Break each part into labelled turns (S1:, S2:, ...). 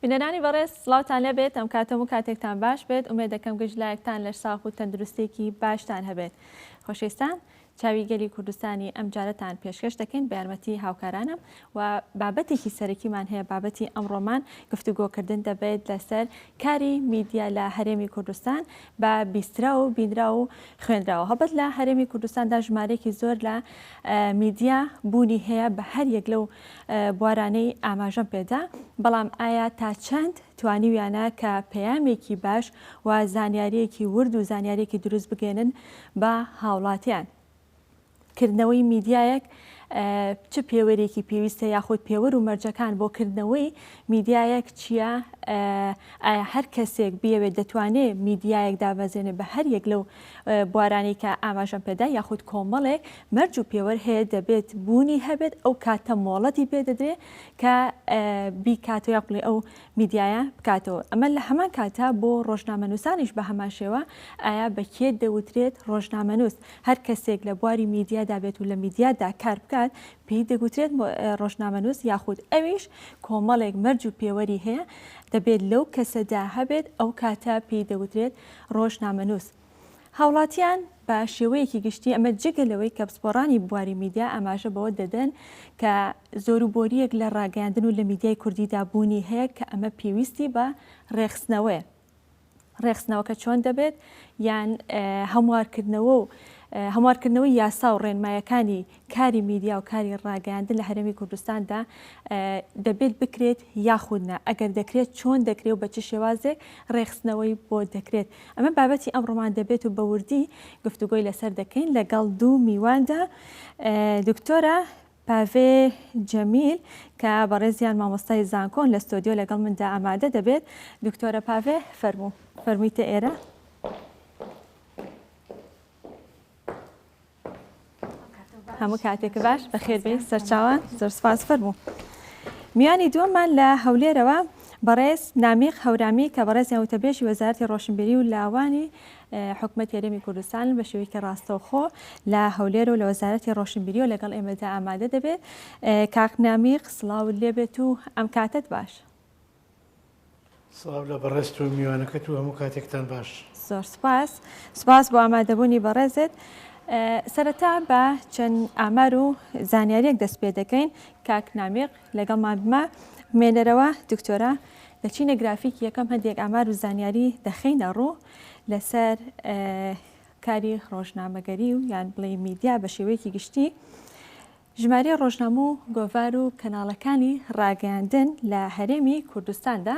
S1: بینەرانی بەڕێز سڵاوتان لێبێت ئەم کاتەم و کاتێکتان باش بێت ئومێد دەکەم گشت لایەکتان لەش ساغ و تەندروستێکی باشتان هەبێت خۆشەویستان چاوی گەلی کوردستانی ئەمجارەتان پێشکەش دەکەین بە یارمەتی هاوکارانم و بابەتێکی سەرەکیمان هەیە بابەتی ئەمڕۆمان گفتوگۆکردن دەبێت لەسەر کاری میدیا لە هەرێمی کوردستان بە بیستراو و بینراو و خوێنراوە هەڵبەت لە هەرێمی کوردستاندا ژمارەیەکی زۆر لە میدیا بوونی هەیە بە هەر یەک لەو بوارانەی ئاماژەم پێدا بەڵام ئایا تا چەند توانیویانە کە پەیامێکی باش و زانیاریەکی ورد و زانیاریەکی دروست بگەێنن بە هاوڵاتیان. کردنەوەی میدیایەک چ پێوەرێکی پێویستە یاخود پێوەر و مەرجەکان بۆ کردنەوەی میدیایەک چییە؟ ئایا هەر کەسێک بیەوێت دەتوانێت میدیایەک دابەزێنێ بە هەر یەک لەو بوارانەی کە ئاماژەم پێدا یاخود کۆمەڵێک مەرج و پێوەر هەیە دەبێت بوونی هەبێت ئەو کاتە مۆڵەتی پێدەدرێت کە بیکاتەوە یا بڵێ ئەو میدیایە بکاتەوە ئەمە لە هەمان کاتە بۆ ڕۆژنامەنووسانیش بە هەمان شێوە ئایا بە کێ دەوترێت ڕۆژنامەنووس هەر کەسێک لە بواری میدیادا بێت و لە میدیادا کار بکات پێی دەگوترێت ڕۆژنامەنووس یاخود ئەویش کۆمەڵێک مەرج و پێوەری هەیە دەبێت لەو کەسەدا هەبێت ئەو کاتە پێی دەگوترێت ڕۆژنامەنووس. هاوڵاتیان بە شێوەیەکی گشتی ئەمە جگە لەوەی کە پسپۆڕانی بواری میدیا ئاماژە بەوە دەدەن کە زۆر و بۆرییەک لە ڕاگەیاندن و لە میدیای کوردیدا بوونی هەیە کە ئەمە پێویستی بە ڕێکخستنەوەیە. ڕێکخستنەوەکە چۆن دەبێت یان هەموارکردنەوە و هەموارکردنەوەی یاسا و ڕێنمایەکانی کاری میدیا و کاری ڕاگەیاندن لە هەرێمی کوردستاندا دەبێت بکرێت یاخود نا ئەگەر دەکرێت چۆن دەکرێت و بە چ شێوازێک ڕێکخستنەوەی بۆ دەکرێت ئەمە بابەتی ئەمڕۆمان دەبێت و بە وردی گفتوگۆی لەسەر دەکەین لەگەڵ دوو میواندا دکتۆرە پاڤێ جەمیل کە بەڕێزیان مامۆستای زانکۆن لە ستۆدیۆ لەگەڵ مندا ئامادە دەبێت. دکتۆرە پاڤێ فەرموو. فەرموویتە ئێرە. هەموو کاتێک باش بەخێر بێی سەرچاوان زۆر سپاس فەرموو. میوانی دووەممان لە هەولێرەوە بەڕێز نامیق هەورامی کە بەڕێزیان وتەبێژی وەزارەتی ڕۆشنبیری و لاوانی حکومەتی هەرێمی کوردستان بە شێوەیەکی ڕاستەوخۆ لە هەولێر و لە وەزارەتی ڕۆشنبیریەوە لەگەڵ ئێمەدا ئامادە دەبێت. کاک نامیق سڵاوت لێبێت و ئەم کاتەت باش.
S2: سڵاو لە بەڕێزت و میوانەکەت و هەموو کاتێکتان باش.
S1: زۆر سوپاس. سوپاس بۆ ئامادەبوونی بەڕێزت. سەرەتا بە چەند ئامار و زانیاریەک دەست پێ دەکەین. کاک نامیق لەگەڵمان بمە بمێنەرەوە. دکتۆرە دەچینە گرافیکی یەکەم هەندێک ئامار و زانیاری دەخەینە ڕوو لەسەر کاری ڕۆژنامەگەری و یان بڵێ میدیا بە شێوەیەکی گشتی. ژمارەی ڕۆژنامە و گۆڤار و کەناڵەکانی ڕاگەیاندن لە هەرێمی کوردستاندا،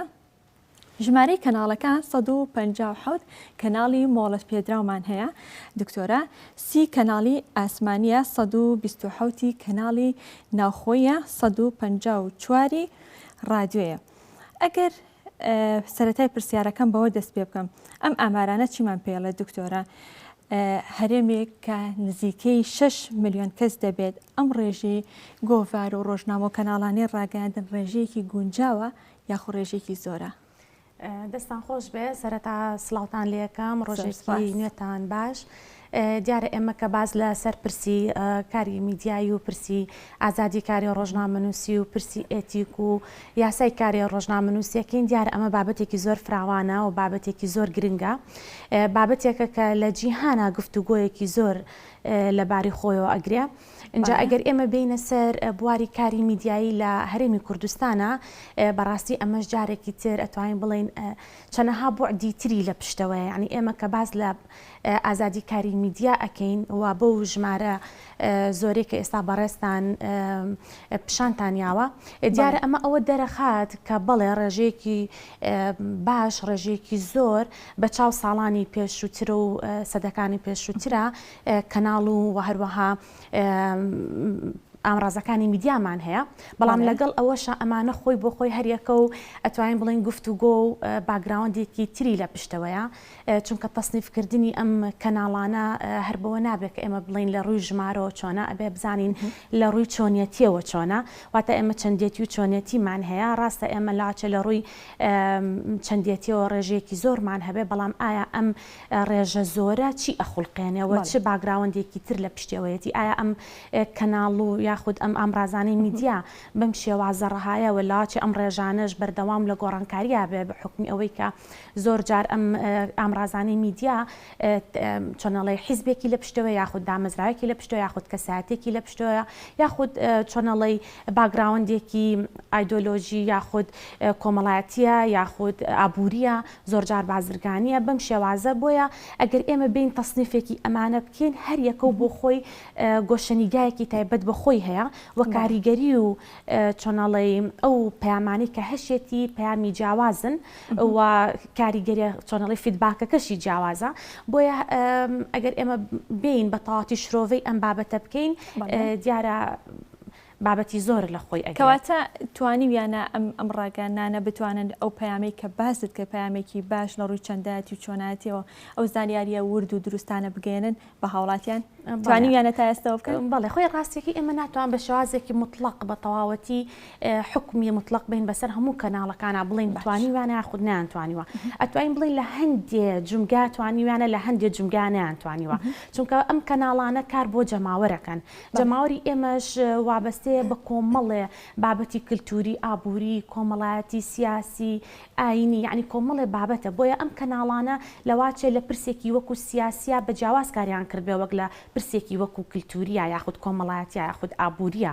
S1: ژمارەی کەناڵەکان 157 کەناڵی مۆڵەت پێدراومان هەیە دکتۆرە، سی کەناڵی ئاسمانییە، 127 ی کەناڵی ناوخۆییە، 154 ی ڕادیۆیە. ئەگەر سەرەتای پرسیارەکەم بەوە دەست پێ بکەم ئەم ئامارانە چیمان پێڵێت دکتۆرە؟ هەرێمێک کە نزیکەی 6 ملیۆن کەس دەبێت ئەم ڕێژەی گۆڤار و ڕۆژنامە و کەناڵانەی ڕاگەیاندن ڕێژەیەکی گونجاوە یاخو ڕێژەیەکی زۆرە؟
S3: دەستان خۆش بێ سەرەتا سڵاوتان لێکەم ڕۆژێکی نوێتان باش. دیارە ئێمە کە باس لە سەر پرسی کاری میدیایی و پرسی ئازادی کاری ڕۆژنامەنووسی و پرسی ئێتیک و یاسای کاری ڕۆژنامەنووسیەکەین دیارە ئەمە بابەتێکی زۆر فراوانە و بابەتێکی زۆر گرنگە بابەتێکە کە لە جیهانا گفتوگۆیەکی زۆر لەباری خۆیەوە ئەگرێ. ئینجا ئەگەر ئێمە بێینە سەر بواری کاری میدیایی لە هەرێمی کوردستانا بەڕاستی ئەمەش جارێکی تر ئەتوانین بڵێین چەنەها بوعدی تری لە پشتەوەیە یانی ئێمە کە باس لە ئازادی کاری میدیا ئەکەین و بەو ژمارە زۆرەی کە ئێستا بەڕێزتان پیشانتان یاوە دیارە ئەمە ئەوە دەرەخات کە بەڵێ ڕێژەیەکی باش ڕێژەیەکی زۆر بە چاو ساڵانی پێشووتر و سەدەکانی پێشووترە کەناڵ و هەروەها ئامرازەکانی میدیامان هەیە بەڵام لەگەڵ ئەوەشا ئەمانە خۆی بۆ خۆی هەریەکە و ئەتوانین بڵێین گفتوگۆ و background ێکی تری لە پشتەوەیە چونکە تەسنیفکردنی ئەم کەناڵانە هەر بەوە نابێت کە ئێمە بڵێین لە ڕووی ژمارەوە چۆنە ئەبێ بزانین لە ڕووی چۆنیەتیەوە چۆنە واتە ئێمە چەندێتی و چۆنیەتیمان هەیە ڕاستە ئێمە لاچە لە ڕووی چەندێتیەوە ڕێژەیەکی زۆرمان هەبێ بەڵام ئایا ئەم ڕێژە زۆرە چی ئەخوڵقێنێ و چ background ێکی تر لە پشتەوەیەتی ئایا ئەم کەناڵ و یا. یاخود ئەم ئامرازانەی میدیا بەم شێوازە ڕەهایە و لەواچێ ئەم ڕێژانەش بەردەوام لە گۆڕانکاریا بێ بە حوکمی ئەوەی کە زۆر جار ئەم ئامرازانەی میدیا چۆنەڵێ حیزبێکی لە پشتەوە یاخود دامەزراوێکی لە پشتەوە یاخود کەسایەتێکی لە پشتەوە یاخود چۆنەڵێی باکگراوندێکی ئایدۆلۆژی یاخود کۆمەڵایەتیە یاخود ئابووریە زۆرجار بازرگانیە بەم شێوازە بۆیە ئەگەر ئێمە بێین تەسنیفێکی ئەمانە بکەین هەر یەکە و بۆ خۆی گۆشەنیگایەکی تایبەت بە خۆی هەیە و کاریگەری و چۆنەڵێی ئەو پەیامانەی کە هەشێتی پەیامی جیاوازن و کاریگەری چۆنەڵی فیدباکەکەشی جیاوازە بۆیە ئەگەر ئێمە بێین بە تەواتی شرۆڤەی ئەم بابەتە بکەین دیارە بابەتی زۆر لە خۆی ئەگرێت.
S1: کەواتە توانیویانە ئەم ئەم ڕاگەیاندنانە بتوانن ئەو پەیامەی کە باست کرد پەیامێکی باش لە ڕووی چەندایەتی و چۆنایەتیەوە ئەو زانیاریە ورد و دروستانە بگەیەنن بە هاوڵاتیان؟ توانیویانە تا ئێستا ئەوە بکەن؟
S3: بەڵێ خۆی ڕاستیەکەی ئێمە ناتوان بە شێوازێکی موتڵەق بە تەواوەتی حوکمی موتڵەق بین بەسەر هەموو کەناڵەکانا بڵێین توانیویانە یاخود نەیانتوانیوە ئەتوانین بڵێین لە هەندێ جومگا توانیویانە لە هەندێ جومگا نەیانتوانیوە چونکە ئەم کەناڵانە کار بۆ جەماوەرەکەن جەماوەری ئێمەش وابەستەیە بە کۆمەڵێ بابەتی کلتوری، ئابوری، کۆمەڵایەتی، سیاسی، ئاینی یەعنی کۆمەڵێ بابەتە بۆیە ئەم کەناڵانە لەواچێ لە پرسێکی وەکو سیاسیا بە جیاواز کاریان کردبێ وەک لە پرسێکی وەکو کلتوریا یاخود کۆمەڵایەتیا یاخود ئابوریا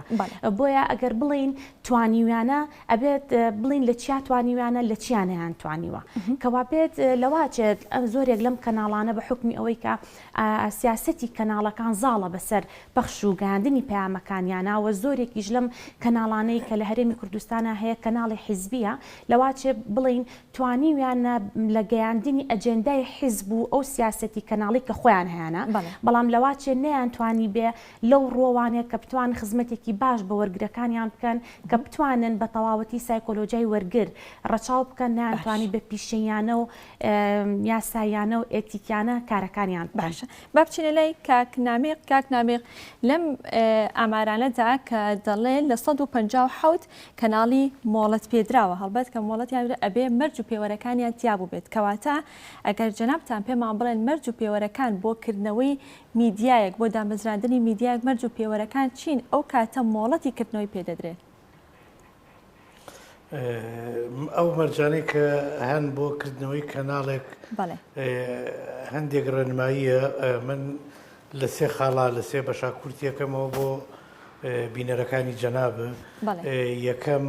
S3: بۆیە ئەگەر بڵێین توانیویانە ئەبێت بڵێین لە چیا توانیویانە لە چیا نەیانتوانیوە کەوابێت لەواچێت زۆرێک لەم کەناڵانە بە حوکمی ئەوەی کە سیاسەتی کەناڵەکان زاڵە بەسەر پەخش و گەیاندنی پەیامەکانیانا و زۆرێکیش لەم کەناڵانەی کە لە هەرێمی کوردستانا هەیە کەناڵی حیزبییە لەواچێ بڵێین توانیویانە لە گەیاندنی ئەجێندای حیزب و ئەو سیاسەتی کەناڵی کە خۆیان هەیانە بەڵام لەواچێ نەیانتوانیبێ لەو ڕووەوانێ کە بتوان خزمەتێکی باش بە وەرگرەکانیان بکەن کە بتوانن بە تەواوەتی سایکۆلۆجیای وەرگر ڕەچاو بکەن نەیانتوانی بە پیشەییانە و یاساییانە و ئێتیکیانە کارەکانیان بکەن.
S1: باشە با بچینە لای کاک نامیق. کاک نامیق لەم ئامارانەدا کە دەڵێ لە 157 کەناڵی مۆڵەت پێدراوە هەڵبەت کە مۆڵەتیان ئەبێ مەرج و پێوەرەکانیان تیا بووبێت کەواتە ئەگەر جەنابتان پێمان بڵێن مەرج و پێوەرەکان بۆ کردنەوەی میدیایەک بۆ دامەزراندنی میدیایەک مەرج و پێوەرەکان چین ئەو کاتە مۆڵەتی کردنەوەی پێدەدرێت؟
S2: ئەو مەرجانەی کە هەن بۆ کردنەوەی کەناڵێک هەندێک ڕێنماییە من لە سێ خاڵا لە سێ بەشا کورتیەکەمەوە بۆ بینەرەکانی جەناب یەکەم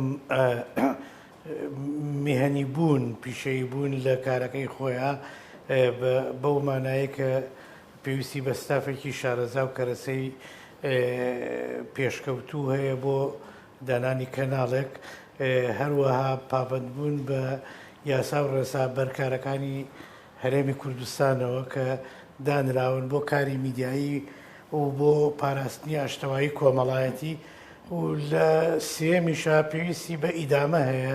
S2: میهەنی بوون پیشەیی بوون لە کارەکەی خۆیان بەو مانایە کە پێویستی بە ستافێکی شارەزا و کەرەسەی پێشکەوتوو هەیە بۆ دانانی کەناڵێک، هەروەها پابەندبوون بە یاسا و ڕێسا بەرکارەکانی هەرێمی کوردستانەوە کە دانراون بۆ کاری میدیایی و بۆ پاراستنی ئاشتەوایی کۆمەڵایەتی و لە سێیەمیشا پێویستی بە ئیدامە هەیە،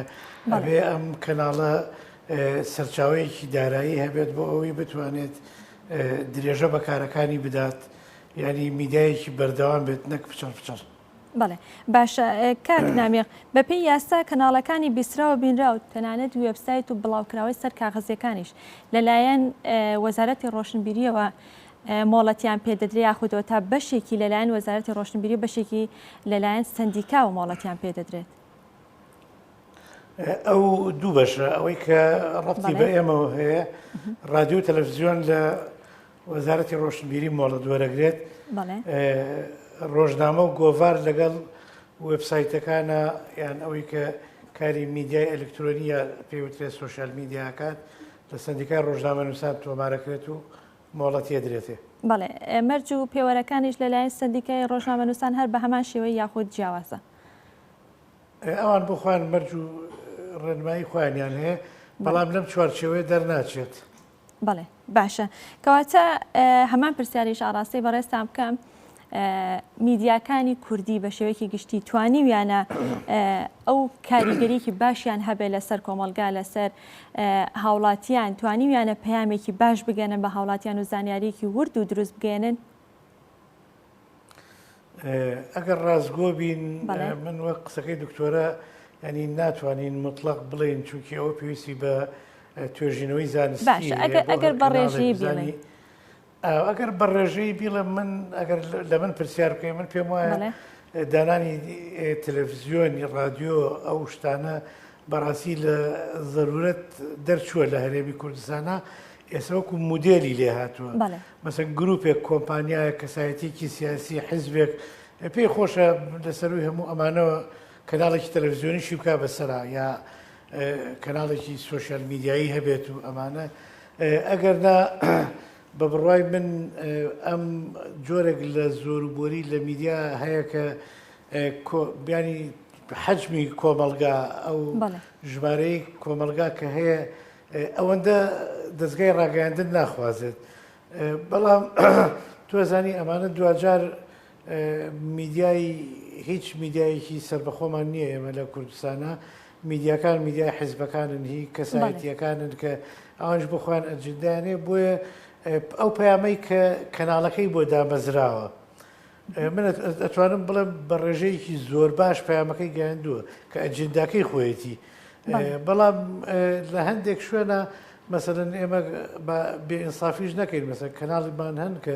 S2: ئەبێ ئەم کەناڵە سەرچاوەیەکی دارایی هەبێت بۆ ئەوەی بتوانێت درێژە بە کارەکانی بدات، یانی میدیایەکی بەردەوام بێت نەک پچڕ پچڕ.
S1: بەڵێ باشە کاک نامیق بەپێی یاسا کەناڵەکانی بیستراو و بینراو تەنانەت وێبسایت و بڵاوکراوەی سەر کاغەزیەکانیش لەلایەن وەزارەتی ڕۆشنبیریەوە مۆڵەتیان پێدەدرێ یاخودەوە تا بەشێکی لەلایەن وەزارەتی ڕۆشنبیری و بەشێکی لەلایەن سەندیکاوە مۆڵەتیان پێدەدرێت.
S2: ئەو دوو بەشە ئەوەی کە ڕەبتی بە ئێمەوە هەیە ڕادیۆ و تەلەفزیۆن لە وەزارەتی ڕۆشنبیری مۆڵەت وەرەگرێت، ڕۆژنامە و گۆڤار لەگەڵ وێبسایتەکانە یان ئەوەی کە کاری میدیای ئەلکترۆنی یا پێی وترێت سۆشیال میدیا ئەکات لە سەندیکای ڕۆژنامەنووسان تۆمارەکرێت و مۆڵەتی ئەدرێتێ.
S1: بەڵێ مەرج و پێوەرەکانیش لەلایەن سەندیکای ڕۆژنامەنووسان هەر بە هەمان شێوەی یاخود جیاوازە؟
S2: ئەوان بۆ خۆیان مەرج و ڕێنمایی خۆیانیان هەیە، بەڵام لەم چوارچێوەیە دەرناچێت.
S1: بەڵێ باشە کەواتە هەمان پرسیاریش ئاڕاستەی بەڕێزتان بکەم میدیاکانی کوردی بە شێوەیەکی گشتی توانیویانە ئەو کاریگەریکی باشیان هەبێ لەسەر کۆمەڵگا لەسەر هاوڵاتیان توانیویانە پەیامێکی باش بگەنن بە هاوڵاتیان و زانیاریەکی ورد و دروست بگەێنن
S2: ئەگەر ڕاستگۆ بین من وەک قسەکەی دکتۆرە ینی ناتوانین مطلق بڵێن چونکی ئەوە پێویستی بە توێژینەوەی زانستی
S1: ئەگەر بە ڕێژەی بڵێ
S2: ئەگەر بە ڕێژەی بیڵێم من ئەگەر لە من پرسیار بکەی من پێم وایە. دانانی تەلەفزیۆنی ڕادیۆ ئەو شتانە بەڕاستی لە زەرورەت دەرچووە لە هەرێمی کوردستانا ئێستا وەکو مودێلی لێ هاتووە مەسەن گروپێک کۆمپانیایەک کەسایەتیەکی سیاسی حزبێک پێی خۆشە لە سەروی هەموو ئەمانەوە کەناڵێکی تەلەڤزیۆنیشی بکا بەسەرا یا کەناڵێکی سۆشیال میدیایی هەبێت و ئەمانە ئەگەر نا بە بڕوای من ئەم جۆرێک لە زۆر و بۆری لە میدیا هەیە کە بیانی حەجمی کۆمەڵگا ئەو ژمارەی کۆمەڵگا کە هەیە ئەوەندە دەستگای ڕاگەیاندن ناخوازێت بەڵام تۆزانی ئەمانە دواجار میدیای هیچ میدیایەکی سەربەخۆمان نییە ئێمە لە کوردستانە میدیاکان میدیای حیزبەکانن هی کەسایەتیەکانن کە ئەوانش بۆ خۆیان ئەجندایان هەیە بۆیە ئەو پەیامەی کە کەناڵەکەی بۆ دامەزراوە من ئەتوانم بڵێم بە ڕێژەیەکی زۆر باش پەیامەکەی گەیاندووە کە ئەجنداکەی خۆیەتی بەڵام لە هەندێک شوێنە مەسەلەن ئێمە بە بێ ئینسافیش نەکەین مەسەلەن کەناڵمان هەن کە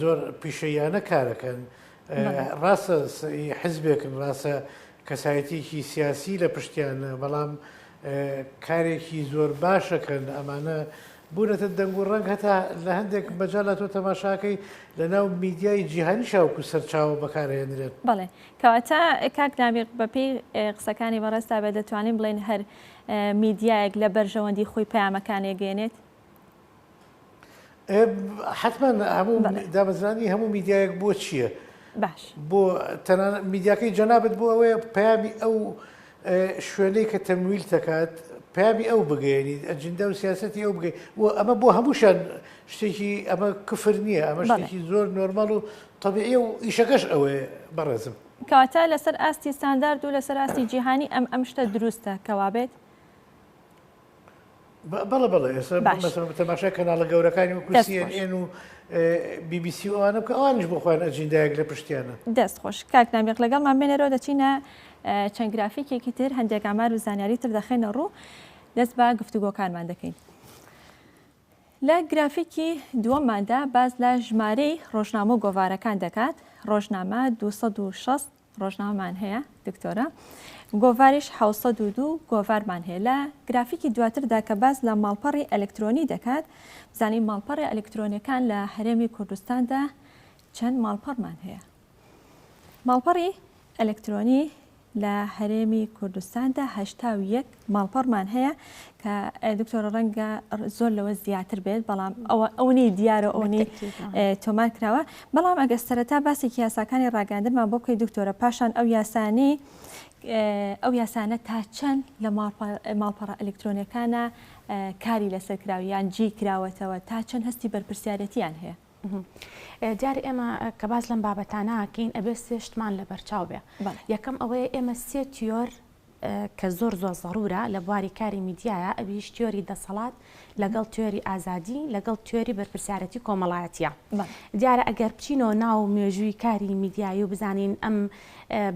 S2: زۆر پیشەییانە کارەکەن ڕاستە حزبێکن ڕاستە کەسایەتیەکی سیاسی لە پشتیانە بەڵام کارێکی زۆر باشەکەن ئەمانە بوونەتە دەنگ و ڕەنگ هەتا لە هەندێک مەجالە تۆ تەماشاکەی لە ناو میدیای جیهانی شاوکو سەرچاوە بەکارهێنرێت.
S1: بەڵێ کەواتە کاک نامیق بەپێی قسەکانی بەڕێزتا بێت دەتوانین بڵێین هەر میدیایەک لە بەرژەوەندی خۆی پەیامەکان ئەگەیەنێت؟
S2: حتمما هەموو دامەزرانی هەموو میدیایەک بۆ چییە؟
S1: باش
S2: بۆ تەنانەت میدیاکەی جەنابت بۆ ئەوەیە پەیامی ئەو شوێنەی کە تەمویل دەکات پەیامی ئەو بگەیەنیت ئەجندا و سیاسەتی ئەو بگەی و ئەمە بۆ هەمووشان شتێکی ئەمە کفر نییە ئەمە شتێکی زۆر نۆرمەڵ و تەبیعیە و ئیشەکەش ئەوەیە بەڕێزم.
S1: کەواتە لەسەر ئاستی ستاندارد و لەسەر ئاستی جیهانی ئەم ئەم شتە دروستە کەوابێت؟
S2: بەڵێ بەڵێ ئێستا مەسەلەن تەماشای کەناڵە گەورەکانی وەکو سی ئێن ئێن و بی بی سی و ئەوانە بکە ئەوانیش بۆ خۆیان ئەجیندایەک لە پشتیانە.
S1: دەست خۆش کاک نامیق لەگەڵمان بێنەرەوە دەچینە چەند گرافیکێکی تر هەندێک ئامار و زانیاری تر دەخەینە ڕوو دەست بە گفتوگۆکانمان دەکەین. لە گرافیکی دووەمماندا باس لە ژمارەی ڕۆژنامە و گۆڤارەکان دەکات، ڕۆژنامە 260 ڕۆژنامەمان هەیە دکتۆرە، گۆڤاریش 702 گۆڤارمان هەیە. لە گرافیکی دواتردا کە باس لە ماڵپەڕی ئەلکترۆنی دەکات، بزانین ماڵپەڕی ئەلکترۆنیەکان لە هەرێمی کوردستاندا چەند ماڵپەڕمان هەیە. ماڵپەڕی ئەلکترۆنی لە هەرێمی کوردستاندا 81 ماڵپەڕمان هەیە کە دکتۆرە ڕەنگە زۆر لەوە زیاتر بێت بەڵام ئەوە ئەونی دیارە ئەونی تۆمار کراوە بەڵام ئەگەر سەرەتا باسێکی یاساکانی ڕاگەاندنمان بۆ بکەی دکتۆرە پاشان ئەو یاسانی ئەو یاسانە تا چەند لە ماڵپەڕە ئەلکترۆنیەکانە کاری لەسەر کراوە یان جی کراوەتەوە تا چەند هەستی بەرپرسیارەتیان هەیە؟
S3: دیارە ئێمە کە باس لەم بابەتانە ئەکەین ئەبێ سێ شتمان لەبەرچاو بێ. یەکەم ئەوەیە ئێمە سێ تیۆر کە زۆر زۆر زەڕوورە لە بواری کاری میدیایە ئەویش تیۆری دەسەڵات لەگەڵ تیۆری ئازادی لەگەڵ تیۆری بەرپرسیارەتی کۆمەڵایەتیە. دیارە ئەگەر بچینەوە ناو مێژووی کاری میدیایی و بزانین ئەم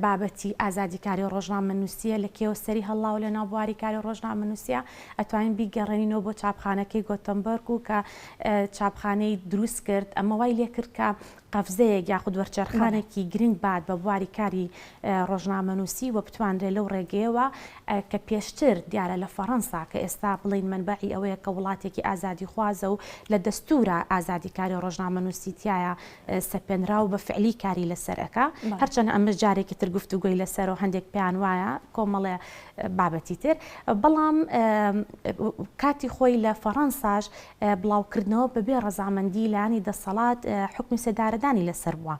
S3: بابەتی ئازادی کاری ڕۆژنامەنووسییە لە کێوە سەری هەڵڵاوە لە ناو بواری کاری ڕۆژنامەنووسییە ئەتوانین بیگەڕێنینەوە بۆ چاپخانەکەی گۆتەنبەرگ و کە چاپخانەی دروست کرد ئەمە وای لێکرد کە قەفزەیەک یاخود وەرچەرخانێکی گرنگ بات بە بواری کاری ڕۆژنامەنووسی و بتوانرێت لەو ڕێگەیەوە کە پێشتر دیارە لە فەڕەنسا کە ئێستا بڵێین مەنبەعی ئەوەیە کە وڵاتێکی ئازادیخوازە و لە دەستوورا ئازادی کاری ڕۆژنامەنووسی تیایە سەپێنراو و بە فعلی کاری لەسەر ئەکا هەرچەنە ئەمەش جارێکی تر گفتوگۆی لەسەرە و هەندێک پێیان وایە کۆمەڵێ بابەتی تر بەڵام کاتی خۆی لە فەڕەنساش بڵاوکردنەوە بەبێ ڕەزامەندی لایەنی دەسەڵات حوکمی سێدارەدانی لەسەر بووە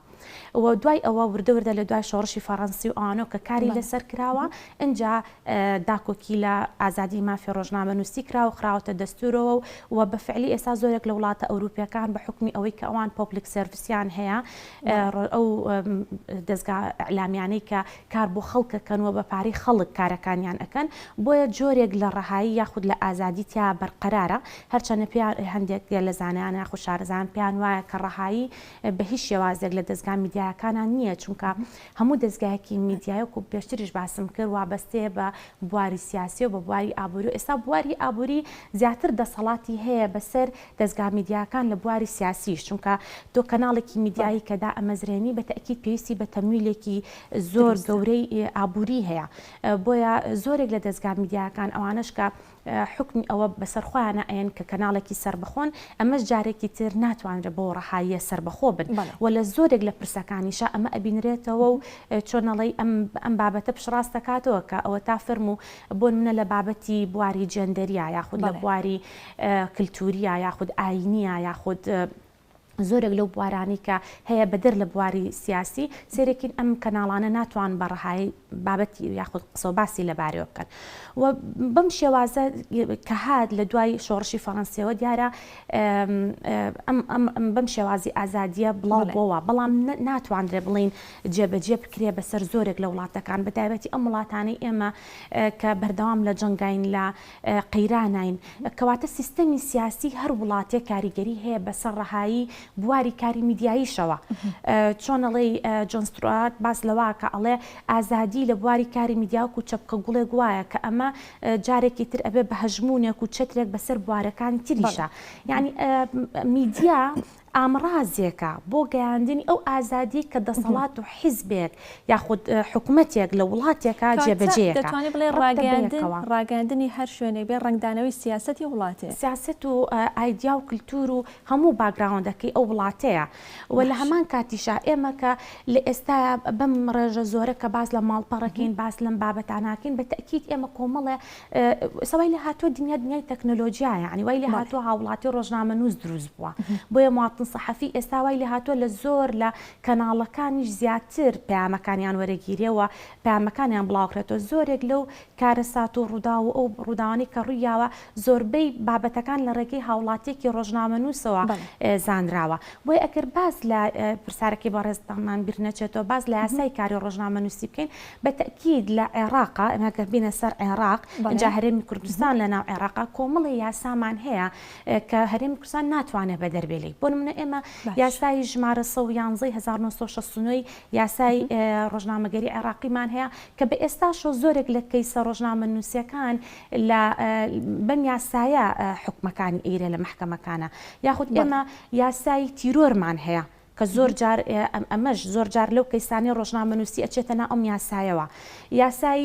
S3: و دوای ئەوە وردە وردە لە دوای شۆڕشی فەڕەنسی و ئەوانەوە کە کاری لەسەر کراوە ئینجا داکۆکی لە ئازادی مافی ڕۆژنامەنووسی کرا و خراوەتە دەستوورەوە و و بە فعلی ئێستا زۆرێک لە وڵاتە ئەوروپیەکان بە حوکمی ئەوەی کە ئەوان public service یان هەیە ئەو دەزگا ئیعلامیانەی کە کار بۆ خەڵک ئەکەن و بە پارەی خەڵک کارەکانیان ئەکەن بۆیە جۆرێک لە ڕەهایی یاخود لە ئازادی تیا بەرقەرارە هەرچەنە پێیان هەندێک لە زانایان یاخود شارەزایان پێیان وایە کە ڕەهایی بە هیچ شێوازێک لە دەزگا میدیایەکانا نییە چونکە هەموو دەزگایەکی میدیای وەکو پێشتریش باسم کرد وابەستەیە بە بواری سیاسی و بە بواری ئابووری و ئێستا بواری ئابووری زیاتر دەسەڵاتی هەیە بەسەر دەزگا میدیاکان لە بواری سیاسیش چونکە تۆ کەناڵێکی میدیایی کە دائەمەزرێنی بە تەئکید پێویستی بە تەمویلێکی. زۆر گەورەی ئابووری هەیە بۆیە زۆرێک لە دەزگا میدیاکان ئەوانەش کە حوکمی ئەوە بەسەر خۆیانا ئەیەن کە کەناڵێکی سەربەخۆن، ئەمەش جارێکی تر ناتوانرێت بەو ڕەهاییە سەربەخۆ بن و لە زۆرێک لە پرسەکانیشا ئەمە ئەبینرێتەوە و چۆن ئەڵێی ئەم ئەم بابەتە پشتڕاست دەکاتەوە کە ئەوەتا فەرموو بۆ نمونە لە بابەتی بواری جێندەریا یاخود لە بواری کلتوریا یاخود ئاینیا یاخود زۆرێک لەو بوارانەی کە هەیە بەدەر لە بواری سیاسی سەیرەکین ئەم کەناڵانە ناتوان بە ڕەهایی بابەتی یاخود قسە و باسی لەبارەیەوە بکەن و بەم شێوازە کە هات لە دوای شۆڕشی فەڕەنسیەوە دیارە ئەم بەم شێوازی ئازادیە بڵاو بۆوە بەڵام ناتوانرێ بڵین جێبەجێ بکرێ بەسەر زۆرێک لە وڵاتەکان بە تایبەتی ئەم وڵاتانەی ئێمە کە بەردەوام لە جەنگاین لە قەیراناین، کەواتە سیستەمی سیاسی هەر وڵاتێک کاریگەری هەیە بەسەر ڕەهایی بواری کاری میدیاییشەوە. چۆن ئەڵێی جۆن ستروارت باس لەوە ئەکا ئەڵێ ئازادی لە بواری کاری میدیا وەکو چەپکە گوڵێک وایە کە ئەمە جارێکی تر ئەبێ بە هەژموونێک و چەترێک بەسەر بوارەکانی تریشا. یانی میدیا ئامڕازێکە بۆ گەیاندنی ئەو ئازادیەی کە دەسەڵات و حیزبێک یاخود حکومەتێک لە وڵاتێکا
S1: کەواتە
S3: جێبەجێیەکا.
S1: دەتوانین بڵێین
S3: ڕەبتە
S1: ڕاگەیاندن
S3: بەیەکەوە.
S1: ڕاگەیاندنی هەر شوێنێک بێ ڕەنگدانەوەی سیاسەتی وڵاتەیە.
S3: سیاسەت و ئایدیا و کلتور و هەموو باکگراوندەکەی ئەو وڵاتەیە و لە
S1: باشە.
S3: هەمان کاتیشا ئێمە کە لە ئێستایا بەم ڕێژە زۆرە کە باس لە ماڵپەڕەکەین باس لەم بابەتانە ئەکەین بە تەئکید ئێمە کۆمەڵێ ئێستا وای لێ هاتووە دنیا دنیای تەکنۆلۆژیایە یانی وای لێ هاتووە هاوڵاتی ڕۆژنامەنووس دروست بووە بۆیە مواطن سەحەفی ئێستا وای لێ هاتووە لە زۆر لە کەناڵەکانیش زیاتر پەیامەکانیان وەرەگیرێ و پەیامەکانیان بڵاوکرێتەوە زۆرێک لەو کارەسات و ڕووداو و ئەو ڕووداوانەی کە ڕوویاوە زۆربەی بابەتەکان لە ڕێگەی هاوڵاتیەکی ڕۆژنامەنووسەوە زانراوە بۆیە ئەگەر باس لە پرسیارەکەی بەڕێزتانمان بیر نەچێتەوە باس لە یاسای کاری ڕۆژنامەنووسی بکەین بە تەئکید لە عێراقا، ئێمە گەر بینە سەر عێراق، ئینجا هەرێمی کوردستان لە ناو عێراقا کۆمەڵێ یاسامان هەیە کە هەرێمی کوردستان ناتوانێت بەدەر بێ لێی. بۆ نمونە ئێمە یاسای ژمارە 111 1969 ی یاسای ڕۆژنامەگەری عێراقیمان هەیە کە بە ئێستاشەوە زۆرێک لە کەیسە ڕۆژنامەنووسیەکان لە بەم یاسایە حوکمەکانی ئەیرێ لە مەحکەمەکانە. یاخود ئێمە یاسای تیرۆرمان هەیە کە زۆر جار ئەمەش زۆر جار لەو کەیسانەی ڕۆژنامەنووسی ئەچێتە ناو ئەم یاسایەوە. یاسای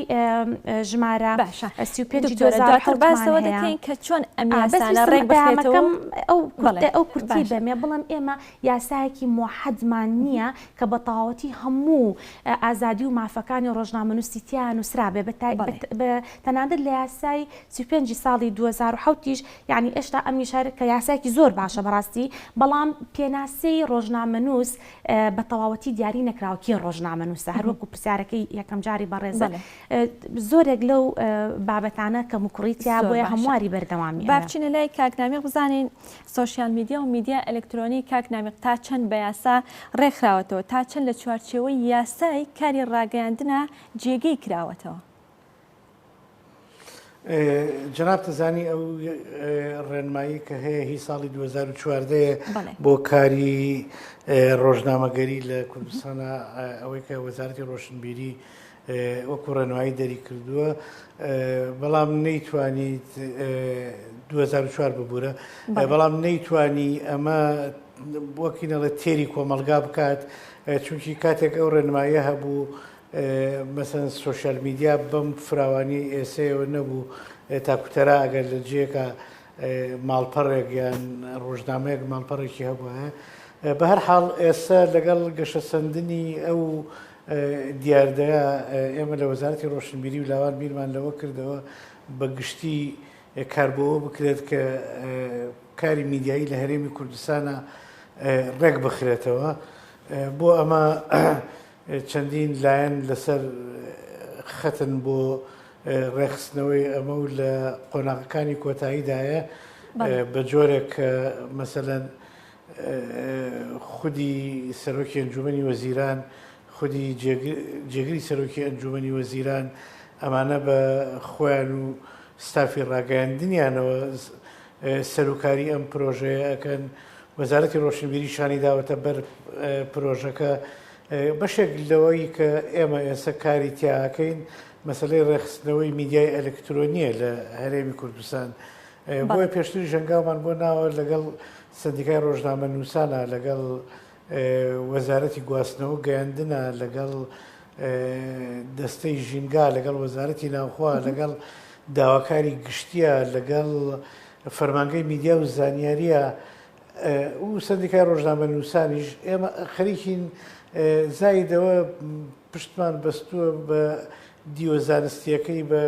S3: ژمارە
S1: باشە
S3: 35
S1: دکتۆرە دواتر
S3: 2007
S1: باس
S3: مان
S1: لەوە
S3: هەیە.
S1: دەکەین کە چۆن ئەم
S3: ئا بەس
S1: یاسانە
S3: ویستم
S1: ڕێک بخرێتەوە
S3: پەیامەکەم
S1: و
S3: ئەو
S1: بەڵێ
S3: کورتە ئەو کورتی
S1: باشە.
S3: بەمێ بڵێم ئێمە یاسایەکی موحەدمان نییە کە بە تەواوەتی هەموو ئازادی و مافەکانی ڕۆژنامەنووسی تیا نووسرابێ بە تای
S1: بەڵێ.
S3: بە تەنانەت لە یاسای 35 ی ساڵی 2007 یش یانی ئێشتا ئەمیش هەر کە یاسایەکی زۆر باشە بەڕاستی بەڵام پێناسەی ڕۆژنامەنووس بە تەواوەتی دیاری نەکراوە کێ ڕۆژنامەنووسە هەر وەکو پرسیارەکەی یەکەم جاری بەڕێزت زۆرێک لەو بابەتانە کەموکوڕی تیا بۆیە هەمواری بەردەوامی
S1: با بچینە لای کاک نامیق بزانین سۆشیال میدیا و میدیا ئەلکترۆنی کاک نامیق تا چەند بە یاسا ڕێکخراوەتەوە تا چەند لە چوارچێوەی یاسای کاری ڕاگەیاندنا جێگەی کراوەتەوە؟
S2: جەنابت زانی ئەو ڕێنمایی کە هەیە هی ساڵی 2014 بۆ کاری ڕۆژنامەگەری لە کوردستانە ئەوەی کە وەزارەتی ڕۆشنبیری وەکو ڕێنمایی دەری کردووە بەڵام نەیتوانی 2004 ببوورە بەڵام نەیتوانی ئەمە وەکی نەڵێ تێری کۆمەلگا بکات چونکی کاتێک ئەو ڕێنمایە هەبوو مەسەلەن سۆشیال میدیا بەم فراوانیەی ئێسەیەوە نەبوو تاکوتەرا ئەگەر لە جێیەکا ماڵپەڕێک یان ڕۆژنامەیەک ماڵپەڕێکی هەبوایە بە هەر حاڵ ئێستا لەگەڵ گەشەسەندنی ئەو دیاردەیە ئێمە لە وەزارەتی ڕۆشنبیری و لاوان بیرمان لەوە کردەوە بە گشتی کار بۆ بکرێت کە کاری میدیایی لە هەرێمی کوردستانە ڕێک بخرێتەوە بۆ ئەمە چەندین لایەن لەسەر خەتن بۆ ڕێکخستنەوەی ئەمە و لە قۆناغەکانی کۆتاییدایە بە جۆرێک کە مەسەلەن خودی سەرۆکی ئەنجومەنی وەزیران خودی جێگری سەرۆکی ئەنجومەنی وەزیران ئەمانە بە خۆیان و ستافی ڕاگەیاندنیانەوە سەروکاری ئەم پرۆژەیە ئەکەن وەزارەتی ڕۆشنبیری شانی داوەتە بەر پرۆژەکە بەشێک لەوەی کە ئێمە ئێستا کاری تیا ئەکەین مەسەلەی ڕێکخستنەوەی میدیای ئەلکترۆنییە لە هەرێمی کوردستان. بۆیە پێشتریش هەنگاومان بۆ ناوە لەگەڵ سەندیکای ڕۆژنامەنووسانە، لەگەڵ وەزارەتی گواستنەوە و گەیاندنە، لەگەڵ دەستەی ژینگا، لەگەڵ وەزارەتی ناوخۆ، لەگەڵ داواکاری گشتیە، لەگەڵ فەرمانگەی میدیا و زانیاریە و سەندیکای ڕۆژنامەنووسانیش ئێمە خەریکین زایدەوە پشتمان بەستووە بە دیوە زانستییەکەی بە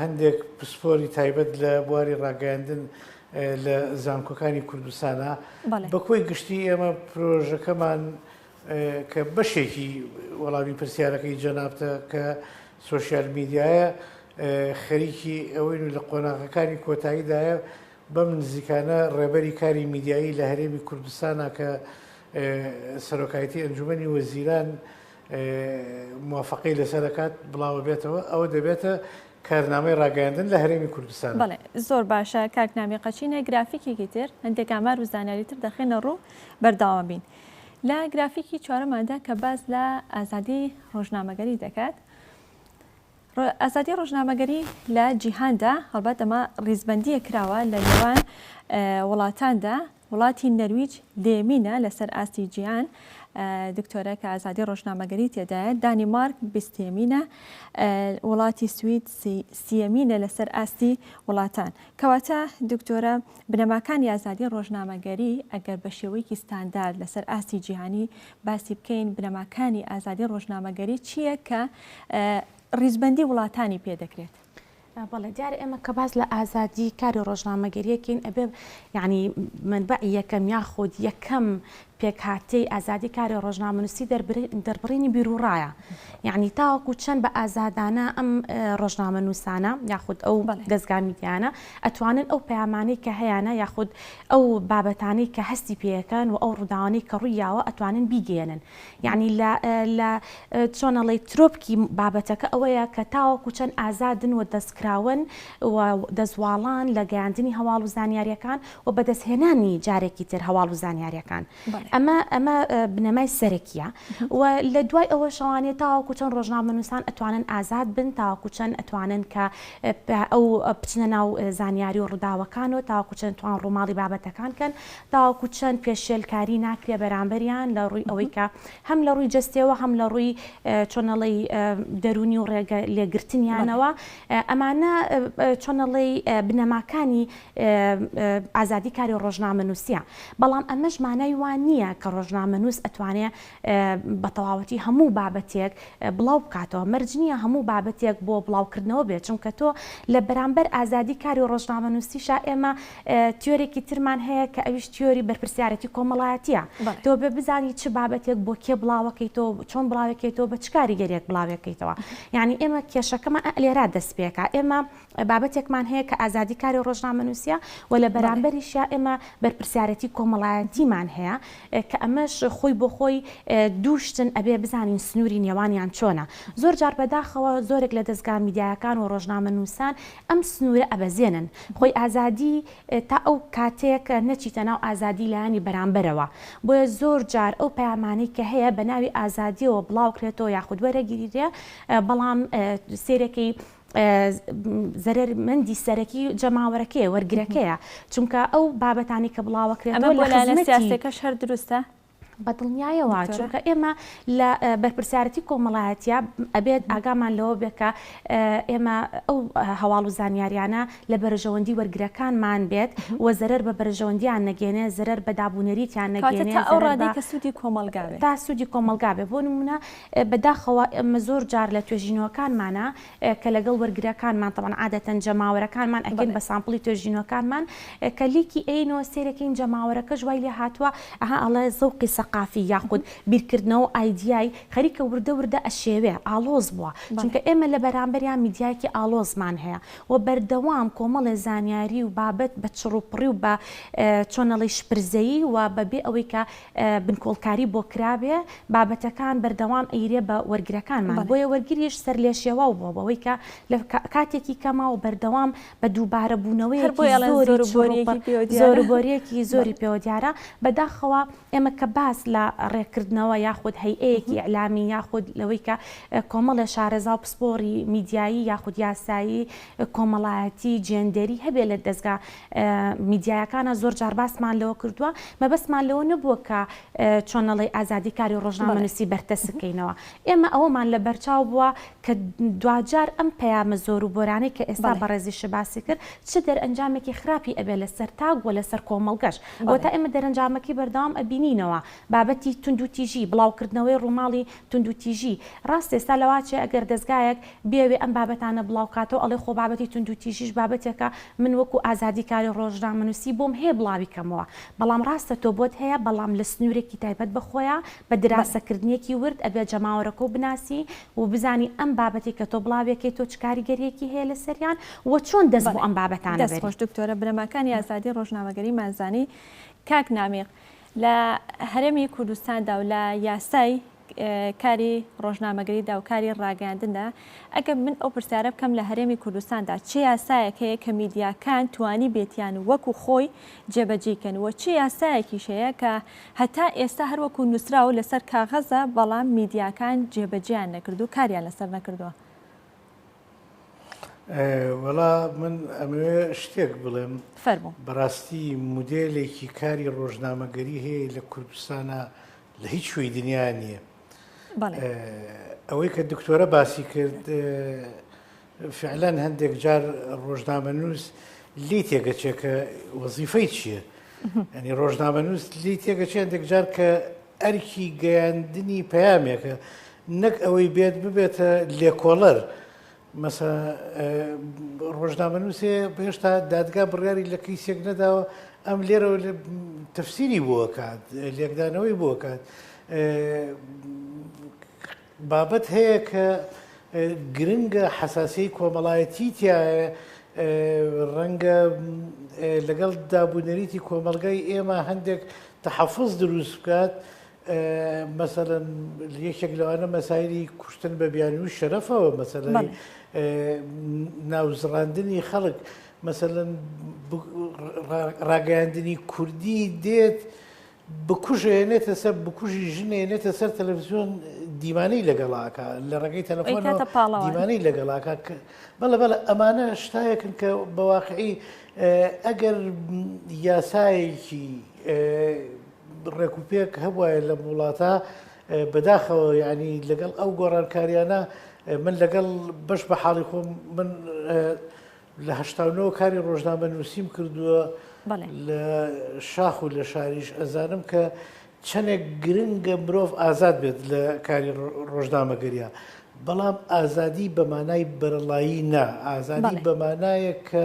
S2: هەندێک پسپۆری تایبەت لە بواری ڕاگەیاندن لە زانکۆکانی کوردستانە. بە کۆی گشتی ئێمە پرۆژەکەمان کە بەشێکی وەڵامی پرسیارەکەی جەنابتە کە سۆشیال میدیایە خەریکی ئەوەین و لە قۆناغەکانی کۆتاییدایە بەم نزیکانە ڕێبەری کاری میدیایی لە هەرێمی کوردستانە کە سەرۆکایەتی ئەنجومەنی وەزیران موافقەی لەسەر ئەکات بڵاوەبێتەوە ئەوە دەبێتە کارنامەی ڕاگەیاندن لە هەرێمی کوردستان.
S1: بەڵێ زۆر باشە کاک نامیق ئەچینە گرافیکێکی تر هەندێک ئامار و زانیاری تر دەخەینە ڕوو بەردەوام بین لە گرافیکی چوارەماندا کە باس لە ئازادی ڕۆژنامەگەری دەکات ئازادی ڕۆژنامەگەری لە جیهاندا هەڵبەت ئەمە ڕیزبەندییەک کراوە لە نێوان وڵاتاندا وڵاتی نەرویج دەیەمینە لەسەر ئاستی جیهان دکتۆرە کە ئازادی ڕۆژنامەگەری تێدایە دانیمارک بیستێمینە وڵاتی سوید سیەمینە لەسەر ئاستی وڵاتان کەواتە دکتۆرە بنەماکانی ئازادی ڕۆژنامەگەری ئەگەر بە شێوەیەکی ستاندارد لەسەر ئاستی جیهانی باسی بکەین بنەماکانی ئازادی ڕۆژنامەگەری چییە کە ڕیزبەندی وڵاتانی پێ دەکرێت؟
S3: بەڵێ دیارە ئێمە کە باس لە ئازادی کاری ڕۆژنامەگەریەکەین ئەبێ یعنی مەنبەعی یەکەم یاخود یەکەم پێکهاتەی ئازادی کاری ڕۆژنامەنووسی دەربڕینی بیروڕایە یعنی تاوەکو چەند بە ئازادانە ئەم ڕۆژنامەنووسانە یاخود ئەو دەزگا میدیانە ئەتوانن ئەو پەیامانەی کە هەیانە یاخود ئەو بابەتانەی کە هەستی پێیەکەن و ئەو ڕووداوانەی کە ڕوویاوە ئەتوانن بیگەیەنن یعنی لە لە چۆن ئەڵێی ترۆپکی بابەتەکە ئەوەیە کە تاوەکو چەند ئازادن و دەستکراون و دەستواڵان لە گەیاندنی هەواڵ و زانیاریەکان و بەدەستهێنانی جارێکی تر هەواڵ و زانیاریەکان ئەمە ئەمە بنەمای سەرەکیە و لە دوای ئەوەشەوانێ تاوەکو چەند ڕۆژنامەنووسان ئەتوانن ئازاد بن تاوەکو چەند ئەتوانن کە ئەو بچنە ناو زانیاری و ڕووداوەکان و تاوەکو چەند توان ڕووماڵی بابەتەکان کەن تاوەکو چەند پێشێلکاری ناکرێ بەرامبەریان لە ڕووی ئەوەی کە هەم لە ڕووی جەستەوە هەم لە ڕووی چۆنەڵی دەروونی و ڕێگە لێگرتنیانەوە ئەمانە چۆنەڵی بنەماکانی ئازادی کاری ڕۆژنامەنووسیە بەڵام ئەمەش مانای وا نییە کە ڕۆژنامەنووس ئەتوانێ بە تەواوەتی هەموو بابەتێک بڵاو بکاتەوە مەرج نییە هەموو بابەتێک بۆ بڵاوکردنەوە بێت چونکە تۆ لە بەرامبەر ئازادی کاری ڕۆژنامەنووسیشا ئێمە تیۆرێکی ترمان هەیە کە ئەویش تیۆری بەرپرسیارەتی کۆمەڵایەتیە تۆ بێ بزانی چ بابەتێک بۆ کێ بڵاوەکەیتەوە چۆن بڵاوێکەیتەوە بە چ کاریگەریەک بڵاوێکەیتەوە یعنی ئێمە کێشەکەمان لێرا دەست پێکا ئێمە بابەتێکمان هەیە کە ئازادی کاری ڕۆژنامەنووسیە و لە بەرامبەریشیا ئێمە بەرپرسیارەتی کۆمەڵایەتیمان هەیە کە ئەمەش خۆی بۆ خۆی دوو شتن ئەبێ بزانین سنووری نێوانیان چۆنە. زۆر جار بەداخەوە زۆرێک لە دەزگا میدیایەکان و ڕۆژنامەنووسان ئەم سنوورە ئەبەزێنن. خۆی ئازادی تا ئەو کاتەیە کە نەچیتە ناو ئازادی لایەنی بەرامبەرەوە. بۆیە زۆر جار ئەو پەیامانەی کە هەیە بە ناوی ئازادیەوە بڵاوکرێتەوە یاخود وەرەگیرێ بەڵام سەیرەکەی زەرەر مەندی سەرەکی جەماوەرەکەیە وەرگرەکەیە چونکە ئەو بابەتانی کە بڵاوەکرێتەوە
S1: لە خزمەتی سیاسەکەش هەر دروستە
S3: بە دڵنیایەوە چونکە ئێمە لە بەرپرسیارەتی کۆمەڵایەتە ئەبێت ئاگامان لەوە بێت کە ئێمە ئەو هەواڵ و زانیاریانە لە بەرژەوەندی وەرگرەکانمان بێت و زەرەر بە بەرژەوەندیان نەگەێنێ زەرەر بە دابوونەریتیان نەگەێنێ
S1: تا ئەو ڕادەی کە سوودی کۆمەڵگا بێت
S3: تا سوودی کۆمەڵگا بێ بۆ نمونە بەداخەوە ئێمە زۆر جار لە توێژینەوەکانمانا کە لەگەڵ وەرگرەکانمان تەبعەن عادەتەن جەماوەرەکانمان ئەکەین بە sample ی توێژینەوەکانمان کە لیکی ئەینەوە سەیرەکەین جەماوەرەکەش وای لێ هاتووە ئەها ئەڵێ زەوقی سەقافی یاخود بیرکردنەوە و ئایدیای خەریکە وردە وردە ئەشێوێ ئاڵۆز بووە چونکە ئێمە لە بەرامبەریان میدیایەکی ئاڵۆزمان هەیە و بەردەوام کۆمەڵێ زانیاری و بابەت بە چڕوپڕی و بە چۆن ئەڵێی شپرزەیی و بە بێ ئەوەی کە بنکۆڵکاری بۆ کرابێ بابەتەکان بەردەوام ئەیرێ بە وەرگرەکانمان بۆیە وەرگریش سەرلێشێواو بووە بەوەی کە لە کاتێکی کەما و بەردەوام بە دووبارە بوونەوەیەکی زۆری چڕوپڕ زۆر و بۆریەکی زۆری پێوە دیارە بەداخەوە ئێمە کە باس. باس لە ڕێککردنەوە یاخود هەیئەیەکی ئیعلامی یاخود لەوەی کە کۆمەڵێ شارەزا و پسپۆڕی میدیایی یاخود یاسایی کۆمەڵایەتی جێندەری هەبێ لە دەزگا میدیایەکانا زۆر جار باسمان لەوە کردووە مەبەستمان لەوە نەبووە کە چۆن ئەڵێی ئازادی کاری ڕۆژنامەنووسی بەرتەسک کەینەوە ئێمە ئەوەمان لە بەرچاو بووە کە دواجار ئەم پەیامە زۆر و بۆرانەی کە ئێستا بەڕێزیشت باسی کرد چ دەرئەنجامێکی خراپی ئەبێ لەسەر تاک و لەسەر کۆمەڵگەش ئەوەتا ئێمە دەرەنجامەکەی بەردەوام ئەبینینەوە بابەتی توندوتیژی، بڵاوکردنەوەی ڕووماڵی توندوتیژی، ڕاستە ئێستا لەواچێ ئەگەر دەزگایەک بیەوێ ئەم بابەتانە بڵاوکاتەوە ئەڵێ خۆ بابەتی توندوتیژیش بابەتێکە من وەکو ئازادی کاری ڕۆژنامەنووسی بۆم هەیە بڵاوی کەمەوە بەڵام ڕاستە تۆ بۆت هەیە بەڵام لە سنوورێکی تایبەت بە خۆیا بە دراسەکردنێکی ورد ئەبێ جەماوەرەکەو بناسی و بزانی ئەم بابەتەی کە تۆ بڵاویەکەی تۆ چ کاریگەریەکی هەیە لەسەریان و چۆن دەست بۆ ئەم بابەتانە
S1: دەست
S3: بەری.
S1: خۆش دکتۆرە بنەماکانی ئازادی ڕۆژنامەگەریمان زانی کاک نامیق لە هەرێمی کوردستاندا و لە یاسای کاری ڕۆژنامەگەریدا و کاری ڕاگەیاندندا ئەگەر من ئەو پرسیارە بکەم لە هەرێمی کوردستاندا چ یاسایەک هەیە کە میدیاکان توانی بێتیان وەکو خۆی جێبەجێی کەن و چ یاسایەکیش هەیە کە هەتا ئێستا هەر وەکو نووسراو لەسەر کاغەزە بەڵام میدیاکان جێبەجێیان نەکردو کاریان لەسەر نەکردووە؟
S2: وەڵا من ئەمەوێ شتێک بڵێم.
S1: فەرموو.
S2: بەڕاستی مودێلێکی کاری ڕۆژنامەگەری هەیە لە کوردستانا لە هیچ کوێی دنیا نییە. ئەوەی کە دکتۆرە باسی کرد فعلەن هەندێک جار ڕۆژنامەنووس لێی تێگەچێ کە وەزیفەی چییە. ینی ڕۆژنامەنووس لێی تێگەچێ هەندێک جار کە ئەرکی گەیاندنی پەیامێکە نەک ئەوەی بێت ببێتە لێکۆڵەر مەسە ڕۆژنامەنووسێ هێشتا دادگا بڕیاری لە کەیسێک نەداوە ئەم لێرەوە تەفسیری بۆکات لێکدانەوەی بۆکات بابەت هەیە کە گرنگە حەساسیەی کۆمەڵایەتی تایە ڕەنگە لەگەڵ دابوونەریتی کۆمەڵگای ئێمە هەندێک تەحەفوز دروست بکات مەسەلەن یەکێک لەوانە مەسایلی کوشتن بە بیانووی شەرەفەوە مەسەلەی ناوزڕاندنی خەڵک مەسەلەن ڕاگەیاندنی کوردی دێت بکوژ ئەیەنێتە سەر بکوژی ژن ئەیەنێتە سەر تەلەفزیۆن دیمانەی لەگەڵا ئەکا لە ڕێگەی تەلەفۆنەوە
S1: ئەیکاتە پاڵەوان.
S2: دیمانەی لەگەڵا ئەکا کە بەڵێ بەڵێ ئەمانە شتایەکن کە بە واقعی ئەگەر یاسایەکی ڕێکوپێک هەبوایە لەم وڵاتە بەداخەوە یعنی لەگەڵ ئەو گۆڕانکاریانە من لەگەڵ بەش بە حاڵی خۆم من لە 89 کاری ڕۆژنامەنووسیم کردووە لە شاخ و لە شاریش ئەزانم کە چەندێک گرنگە مرۆڤ ئازاد بێت لە کاری ڕۆژنامەگەریا بەڵام ئازادی بە مانای بەرەڵایی نا، ئازادی بە مانایەک کە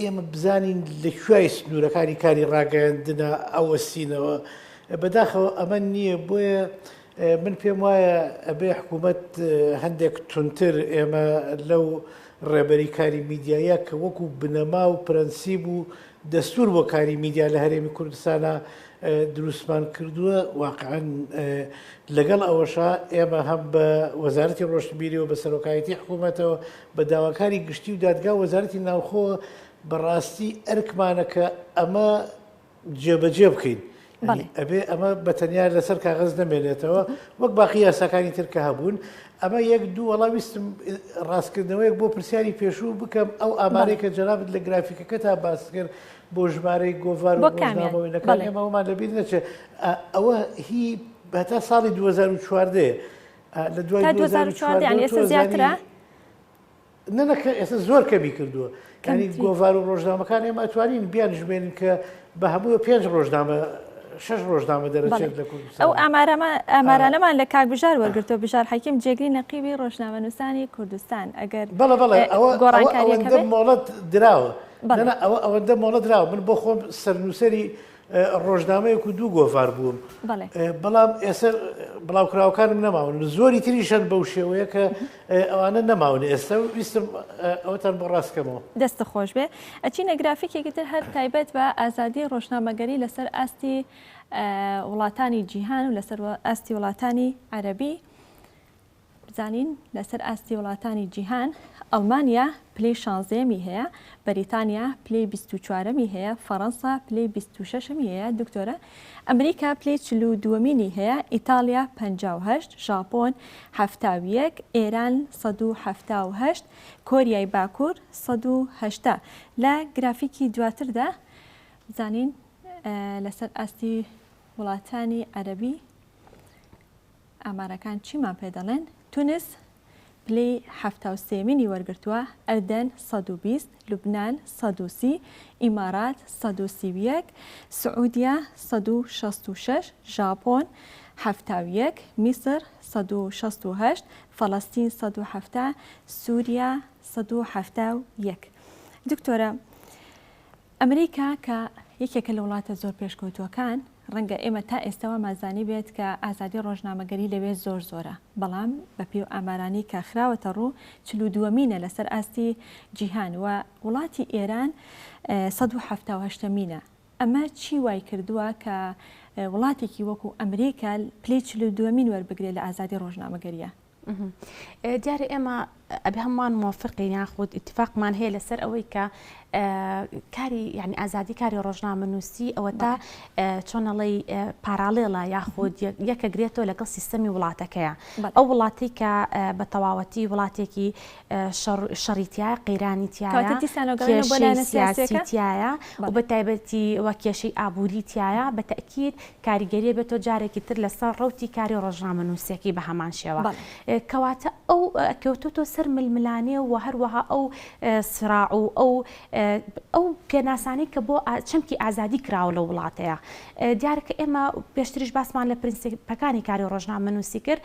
S2: ئێمە بزانین لە کوێی سنوورەکانی کاری ڕاگەیاندنە ئەوەستینەوە. بەداخەوە ئەمە نییە، بۆیە من پێم وایە ئەبێ حکوومەت هەندێک توندتر ئێمە لەو ڕێبەری کاری میدیاییە کە وەکو بنەما و پرەنسیب و دەستوور بۆ کاری میدیا لە هەرێمی کوردستانا دروستمان کردووە، واقعەن لەگەڵ ئەوەشا ئێمە هەم بە وەزارەتی ڕۆشنبیریەوە بە سەرۆکایەتی حکوومەتەوە بە داواکاری گشتی و دادگا و وەزارەتی ناوخۆوە بەڕاستی ئەرکمانە کە ئەمە جێبەجێ بکەین. ئەبێ ئەمە بە تەنیا لەسەر کاغەز نەمێنێتەوە وەک باقی یاساکانی تر کە هەبوون ئەمە یەک دوو وەڵا ویستم ڕاستکردنەوەیەک بۆ پرسیاری پێشوو بکەم ئەو ئامارەی کە جەنابت لە گرافیکەکەتا باست کرد بۆ ژمارەی گۆڤار و ڕۆژنامە وێنەکان ئێمە ئەومان لەبیر نەچێت ئەوە هی هەتا ساڵی 2014 لە دوای
S1: 2014 یعنی ئێستا زیاترە
S2: نە نە کە ئێستا زۆر کەمی کردووە یانی گۆڤار و ڕۆژنامەکان ئێمە ئەتوانین بیان ژمێرین کە بە هەموو پێنج ڕۆژنامە شش ڕۆژنامە دەرەچێت لە کوردستان
S1: ئەو ئامارەمە ئامارانەمان لە کاک بژار وەرگرتووە بژار حەکیم جێگری نەقیبی ڕۆژنامەنووسانی کوردستان ئەگەر
S2: بەڵێ بەڵێ ئەوە ئەوەندە مۆڵەت دراوە ئەوە ئەوەندە مۆڵەت دراوە من بۆ خۆم سەرنووسەری ڕۆژنامەیەک و دوو گۆڤار بووم بەڵام ئێستا بڵاوکراوەکانم نەماون زۆری تریشن بەو شێوەیە کە ئەوانە نەماون ئێستا ویستم ئەوەتان بۆ ڕاستکەمەوە.
S1: دەستت خۆش بێ ئەچینە گرافیکێکی تر هەر تایبەت بە ئازادی ڕۆژنامەگەری لەسەر ئاستی وڵاتانی جیهان و لەسەر ئاستی وڵاتانی عەرەبی. بزانین لەسەر ئاستی وڵاتانی جیهان ئەڵمانیا پلەی شانزەیەمی هەیە، بەریتانیا پلەی 24ەمی هەیە، فەڕەنسا پلەی 26ەمی هەیە، دکتۆرە ئەمریکا پلەی 42مینی هەیە، ئیتاڵیا 58، ژاپۆن 71، ئێران 178، کۆریای باکوور 180. لە گرافیکی دواتردا بزانین لەسەر ئاستی وڵاتانی عەرەبی ئامارەکان چیمان پێ دەڵێن؟ تونس پلەی 73مینی وەرگرتووە، ئەردەن 120، لوبنان 130، ئیمارات 131، سعودیە 166، ژاپۆن 71، میسر 168، فەڵەستین 170، سوریا 171. دکتۆرە ئەمریکا کە یەکێکە لە وڵاتە زۆر پێشکەوتووەکان، ڕەنگە ئێمە تا ئێستا وامان زانیبێت کە ئازادی ڕۆژنامەگەری لەوێ زۆر زۆرە، بەڵام بەپێی ئەو ئامارانەی کە خراوەتە ڕوو 42مینە لەسەر ئاستی جیهان و وڵاتی ئێران 178 مینە. ئەمە چی وای کردووە کە وڵاتێکی وەکو ئەمریکا پلەی 42مین وەربگرێت لە ئازادی ڕۆژنامەگەرییە؟
S3: دیارە ئێمە ئەبێ هەمووان موافقین یاخود ئیتفاقمان هەیە لەسەر ئەوەی کە کاری یعنی ئازادی کاری ڕۆژنامەنووسی ئەوە تا چۆنەڵی پاراڵێڵە یاخود یەکەگرێتەوە لەگەڵ سیستەمی وڵاتەکەیە ئەو وڵاتی کە بە تەواوەتی وڵاتێکی شەڕی تایە قەیرانی تایە سیاسی تایە و بە تایبەتی وە کێشەی ئابووری تایە بە تەکیید کاریگەریە بێتەوە جارێکی تر لەسەر ڕەوتی کاری ڕۆژنامەنووسیەکەی بە هەمان شێوە. کەواتە ئەو کەوتۆتۆ سەر ململانێ و هەروەها ئەو سراع و ئەو ئەو پێناسانەی کە بۆ چەمکی ئازادی کراوە لەو وڵاتەیە. دیارە کە ئێمە پێشتریش باسمان لە پرنسیپەکانی کاری ڕۆژنامەنووسی کرد،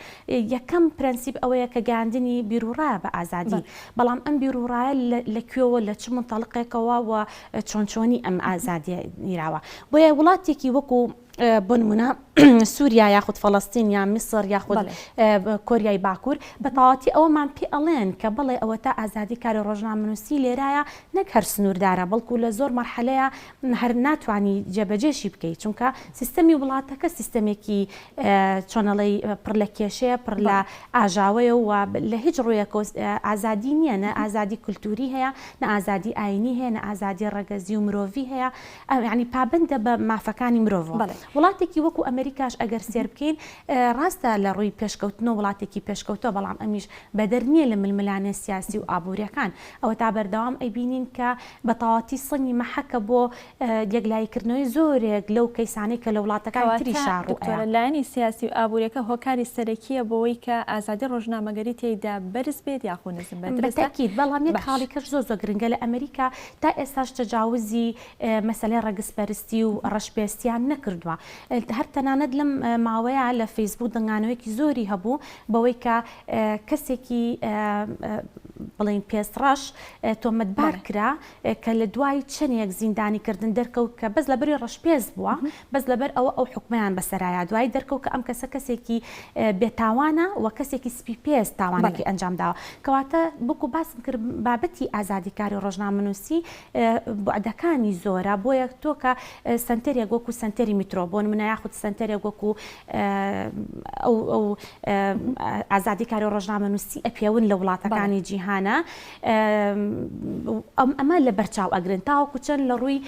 S3: یەکەم پرەنسیپ ئەوەیە کە گەیاندنی بیروڕایە بە ئازادی، بەڵام ئەم بیروڕایە لە کوێوە لە چ مونتەڵقێکەوە و چۆن چۆنی ئەم ئازادیە نیراوە بۆیە وڵاتێکی وەکو بۆ نمونە سووریا یاخود فەڵەستین یا میسر یاخود کۆریای باکوور بە تەواوەتی ئەوەمان پێ ئەڵێن کە بەڵێ ئەوە تا ئازادی کاری ڕۆژنامەنووسی لێرایە نەک هەر سنووردارە بەڵکو لە زۆر مەرحەلەیە هەر ناتوانی جێبەجێشی بکەیت چونکە سیستەمی وڵاتەکە سیستەمێکی چۆنەڵی پڕ لە کێشەیە پڕ لە ئاژاوەیە و لە هیچ ڕوویەکەوە ئازادی نییە، نە ئازادی کولتووری هەیە، نە ئازادی ئایینی هەیە، نە ئازادی ڕەگەزی و مرۆڤی هەیە، یانی پابەندە بە مافەکانی مرۆڤەوە. وڵاتێکی وەکوو ئەمریکاش ئەگەر سێر بکەین، ڕاستە لە ڕووی پێشکەوتنەوە وڵاتێکی پێشکەوتووە، بەڵام ئەمیش بەدەر نییە لە ململانێ سیاسی و ئابوورییەکان. ئەوەتا بەردەوام ئەیبینین کە بە تەواوەتی سەنگی مەحەکە بۆ یەکلاییکردنەوەی زۆرێک لەو کەیسانەی کە لە وڵاتەکانی
S1: کەواتە
S3: تریشا ڕوو
S1: دکتۆرە
S3: ئەیا.
S1: لایەنی سیاسی و ئابووریەکە هۆکاری سەرەکییە بۆوەی کە ئازادی ڕۆژنامەگەری تێیدا بەرز بێت یاخو نزم بێت
S3: بە
S1: دروستە؟
S3: تەئکید، بەڵام یەک
S1: باش.
S3: خاڵی کەش زۆر زۆر گرنگە لە ئەمریکا تا ئێستاش تەجاوزی مەسەلەی ڕەگزپەرستی و ڕەشپێستیان نەکردووە. هەر تەنانەت لەم ماوەیە لە فەیسبووک دەنگانەوەیەکی زۆری هەبوو بەوەی کە کەسێکی بڵێین پێست ڕەش تۆمەتبار کرا کە لە دوای چەندێک زیندانی کردن دەرکەوت کە بەس لەبەری ڕەشپێست بووە بەس لەبەر ئەوە ئەو حوکمەیان بەسەرایا دوایی دەرکەوت کە ئەم کەسە کەسێکی بێتاوانە و کەسێکی سپی پێست تاوانەکەی ئەنجام داوە کەواتە وەکو باسم کرد بابەتی ئازادی کاری ڕۆژنامەنووسی بوعدەکانی زۆرە بۆیە تۆ کە سەنتەرێک وەکو سەنتەری میترۆ بۆ نمونە یاخود سەنتەرێک وەکو ئەو ئەو ئازادی کاری ڕۆژنامەنووسی ئەپێون لە وڵاتەکانی جیهانە ئەمە لە بەرچاو ئەگرن تاوەکو چەند لە ڕووی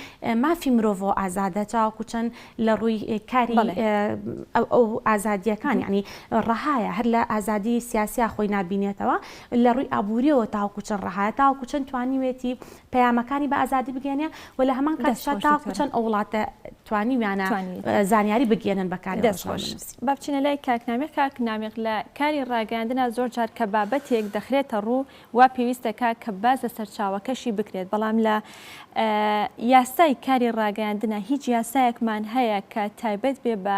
S3: مافی مرۆڤەوە ئازادە تاوەکو چەند لە ڕووی کاری ئەو ئازادیەکان یعنی ڕەهایە هەر لە ئازادی سیاسیا خۆی نابینێتەوە لە ڕووی ئابووریەوە تاوەکو چەند ڕەهایە تاوەکو چەند توانیوێتی پەیامەکانی بە ئازادی بگەێنێ و لە هەمان کاتیشا تاوەکو چەند ئەو وڵاتە توانیویانە زانیاری بگەێنن بە کاری ڕۆژنامەنووسی.
S1: با بچینە لای کاک نامیق. کاک نامیق لە کاری ڕاگەیاندنا زۆر جار کە بابەتێک دەخرێتە ڕوو وا پێویست دەکات کە باس لە سەرچاوەکەشی بکرێت، بەڵام لە یاسای کاری ڕاگەیاندنا هیچ یاسایەکمان هەیە کە تایبەت بێ بە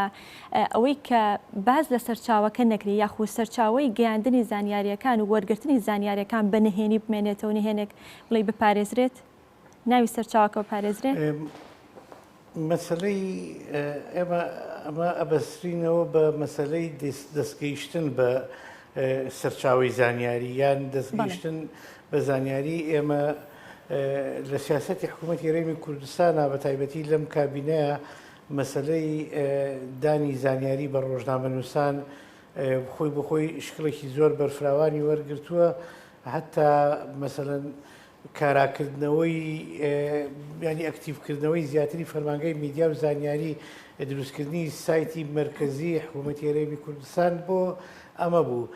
S1: ئەوەی کە باس لە سەرچاوەکە نەکرێ یاخود سەرچاوەی گەیاندنی زانیارییەکان و وەرگرتنی زانیارییەکان بە نهێنی بمێنێتەوە نهێنێک بڵێی بپارێزرێت؟ ناوی سەرچاوەکە بپارێزرێ؟
S2: مەسەلەی ئێمە ئەمە ئەبەسترینەوە بە مەسەلەی دەستگەیشتن بە سەرچاوەی زانیاری یان دەستگەیشتن بە زانیاری ئێمە لە سیاسەتی حکوومەتی هەرێمی کوردستانە بە تایبەتی لەم کابینەیە مەسەلەی دانی زانیاری بە ڕۆژنامەنووسان خۆی بۆ خۆی شکڵێکی زۆر بەرفراوانی وەرگرتووە هەتا مەسەلەن کاراکردنەوەی یانی ئەکتیڤکردنەوەی زیاتری فەرمانگەی میدیا و زانیاری دروستکردنی سایتی مەرکەزی حکوومەتی هەرێمی کوردستان بۆ ئەمە بوو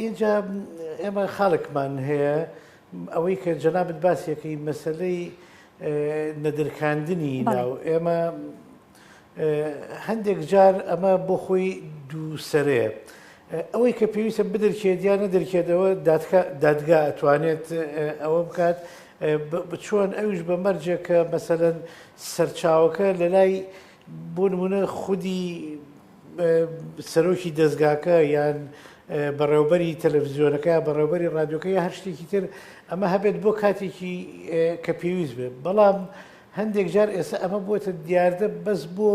S2: ئینجا ئێمە خاڵێکمان هەیە ئەوەی کە جەنابت باسیەکەی مەسەلەی نەدرکاندنی ناو ئێمە هەندێک جار ئەمە بۆ خۆی دووسەرەیە. ئەوەی کە پێویستە بدرکێت یا نەدرکێتەوە دادگا ئەتوانێت ئەوە بکات چۆن ئەویش بە مەرجێک کە مەسەلەن سەرچاوەکە لە لای بۆ نمونە خودی سەرۆکی دەزگاکە یان بەڕێوبەری تەلەڤزیۆنەکە یا بەڕێوبەری ڕادیۆکە یا هەر شتێکی تر ئەمە هەبێت بۆ کاتێکی کە پێویست بێت بەڵام هەندێک جار ئێستا ئەمە بووەتە دیاردە بەس بۆ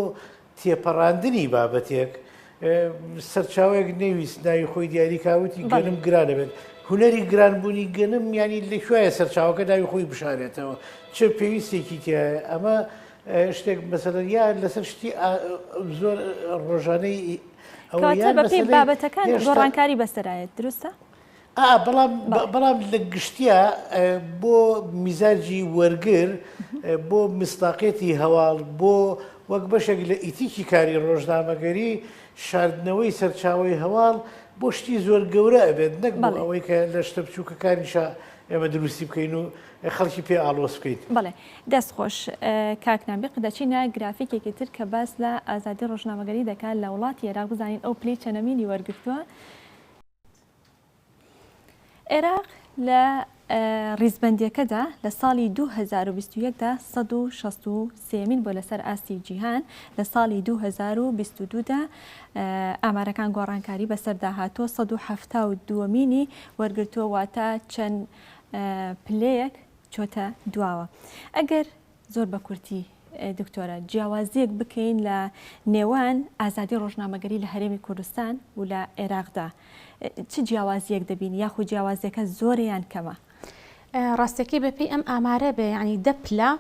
S2: تێپەڕاندنی بابەتێک، سەرچاوەیەک نەیویست ناوی خۆی دیاری کا وتی گەنم گران ئەبێت. هونەری گرانبوونی گەنم یانی لە کوێیە سەرچاوەکە ناوی خۆی بشارێتەوە؟ چ پێویستێکی تیایە؟ ئەمە شتێک مەسەلەن یا لەسەر شتی زۆر ڕۆژانەی ئەوە
S1: کەواتە
S2: یان
S1: بەپێی
S2: مەسەلەی
S1: بابەتەکان
S2: هێشتا
S1: گۆڕانکاری بەسەرایەت دروستە؟
S2: ئا بەڵام بەڵام لە گشتیا بۆ میزاجی وەرگر بۆ میسداقیەتی هەواڵ بۆ وەک بەشێک لە ئیتیکی کاری ڕۆژنامەگەری شاردنەوەی سەرچاوەی هەواڵ بۆ شتی زۆر گەورە ئەبێت نەک بۆ ئەوەی کە لە شتە بچووکەکانیشا ئێمە دروستی بکەین و خەڵکی پێ ئاڵۆز بکەین.
S1: بەڵێ دەست خۆش کاک نامیق دەچینە گرافیکێکی تر کە باس لە ئازادی ڕۆژنامەگەری دەکات لە وڵاتی ئێراق بزانین ئەو پلەی چەنەمینی وەرگرتووە. عێراق لە ڕیزبەندییەکەدا لە ساڵی 2021 دا 163 مین بووە لەسەر ئاستی جیهان، لە ساڵی 2022 دا ئامارەکان گۆڕانکاری بەسەردا هاتووە 172 مینی وەرگرتووە واتە چەند پلەیەک چۆتە دواوە. ئەگەر زۆر بە کورتی دکتۆرە جیاوازیەک بکەین لە نێوان ئازادی ڕۆژنامەگەری لە هەرێمی کوردستان و لە عێراقدا چ جیاوازیەک دەبینی یاخود جیاوازیەکە زۆرە یان کەمە؟
S3: ڕاستەکەی بەپێی ئەم ئامارە بێ یانی دە پلە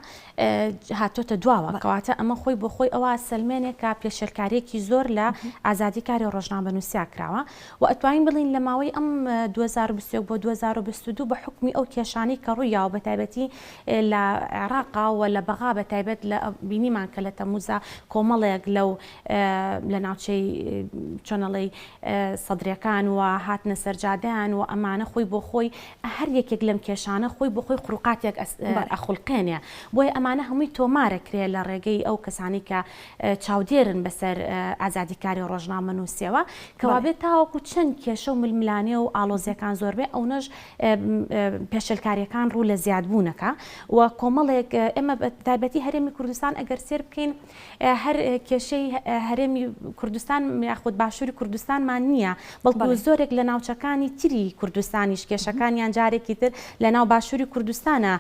S3: هاتۆتە دواوە کەواتە ئەمە خۆی بۆ خۆی ئەوە سەلمێنێک کە پێشێلکاریەکی زۆر لە ئازادی کاری ڕۆژنامەنووسیا کراوە و ئەتوانین بڵێین لە ماوەی ئەم 2021 بۆ 2022 بە حوکمی ئەو کێشانەی کە ڕوویاوە بە تایبەتی لە عێراقا و لە بەغا بە تایبەت لە بینیمان کە لە تەموزا کۆمەڵێک لەو لە ناوچەی چۆنەڵی سەدرەکان و هاتنە سەرجادیان و ئەمانە خۆی بۆ خۆی هەر یەکێک لەم کێشانە خۆی بۆ خۆی خروقاتێک ئەخولقێنێ بۆیە ئەمانە هەمووی تۆمارە کرێ لە ڕێگەی ئەو کەسانی کە چاودێرن بەسەر ئازادی کاری ڕۆژنامەنووسیەوە کەوابێت تاوەکو چەند کێشە و ململانێ و ئاڵۆزیەکان زۆر بێ ئەونەش پێشێلکاریەکان ڕوو لە زیادبوونەکە و کۆمەڵێک ئێمە تایبەتی هەرێمی کوردستان ئەگەر سێر بکەین هەر کێشەی هەرێمی کوردستان یاخود باشووری کوردستانمان نییە بەڵکو زۆرێک لە ناوچەکانی تری کوردستانیش کێشەکانیان جارێکی تر لە ناو باشووری کوردستانە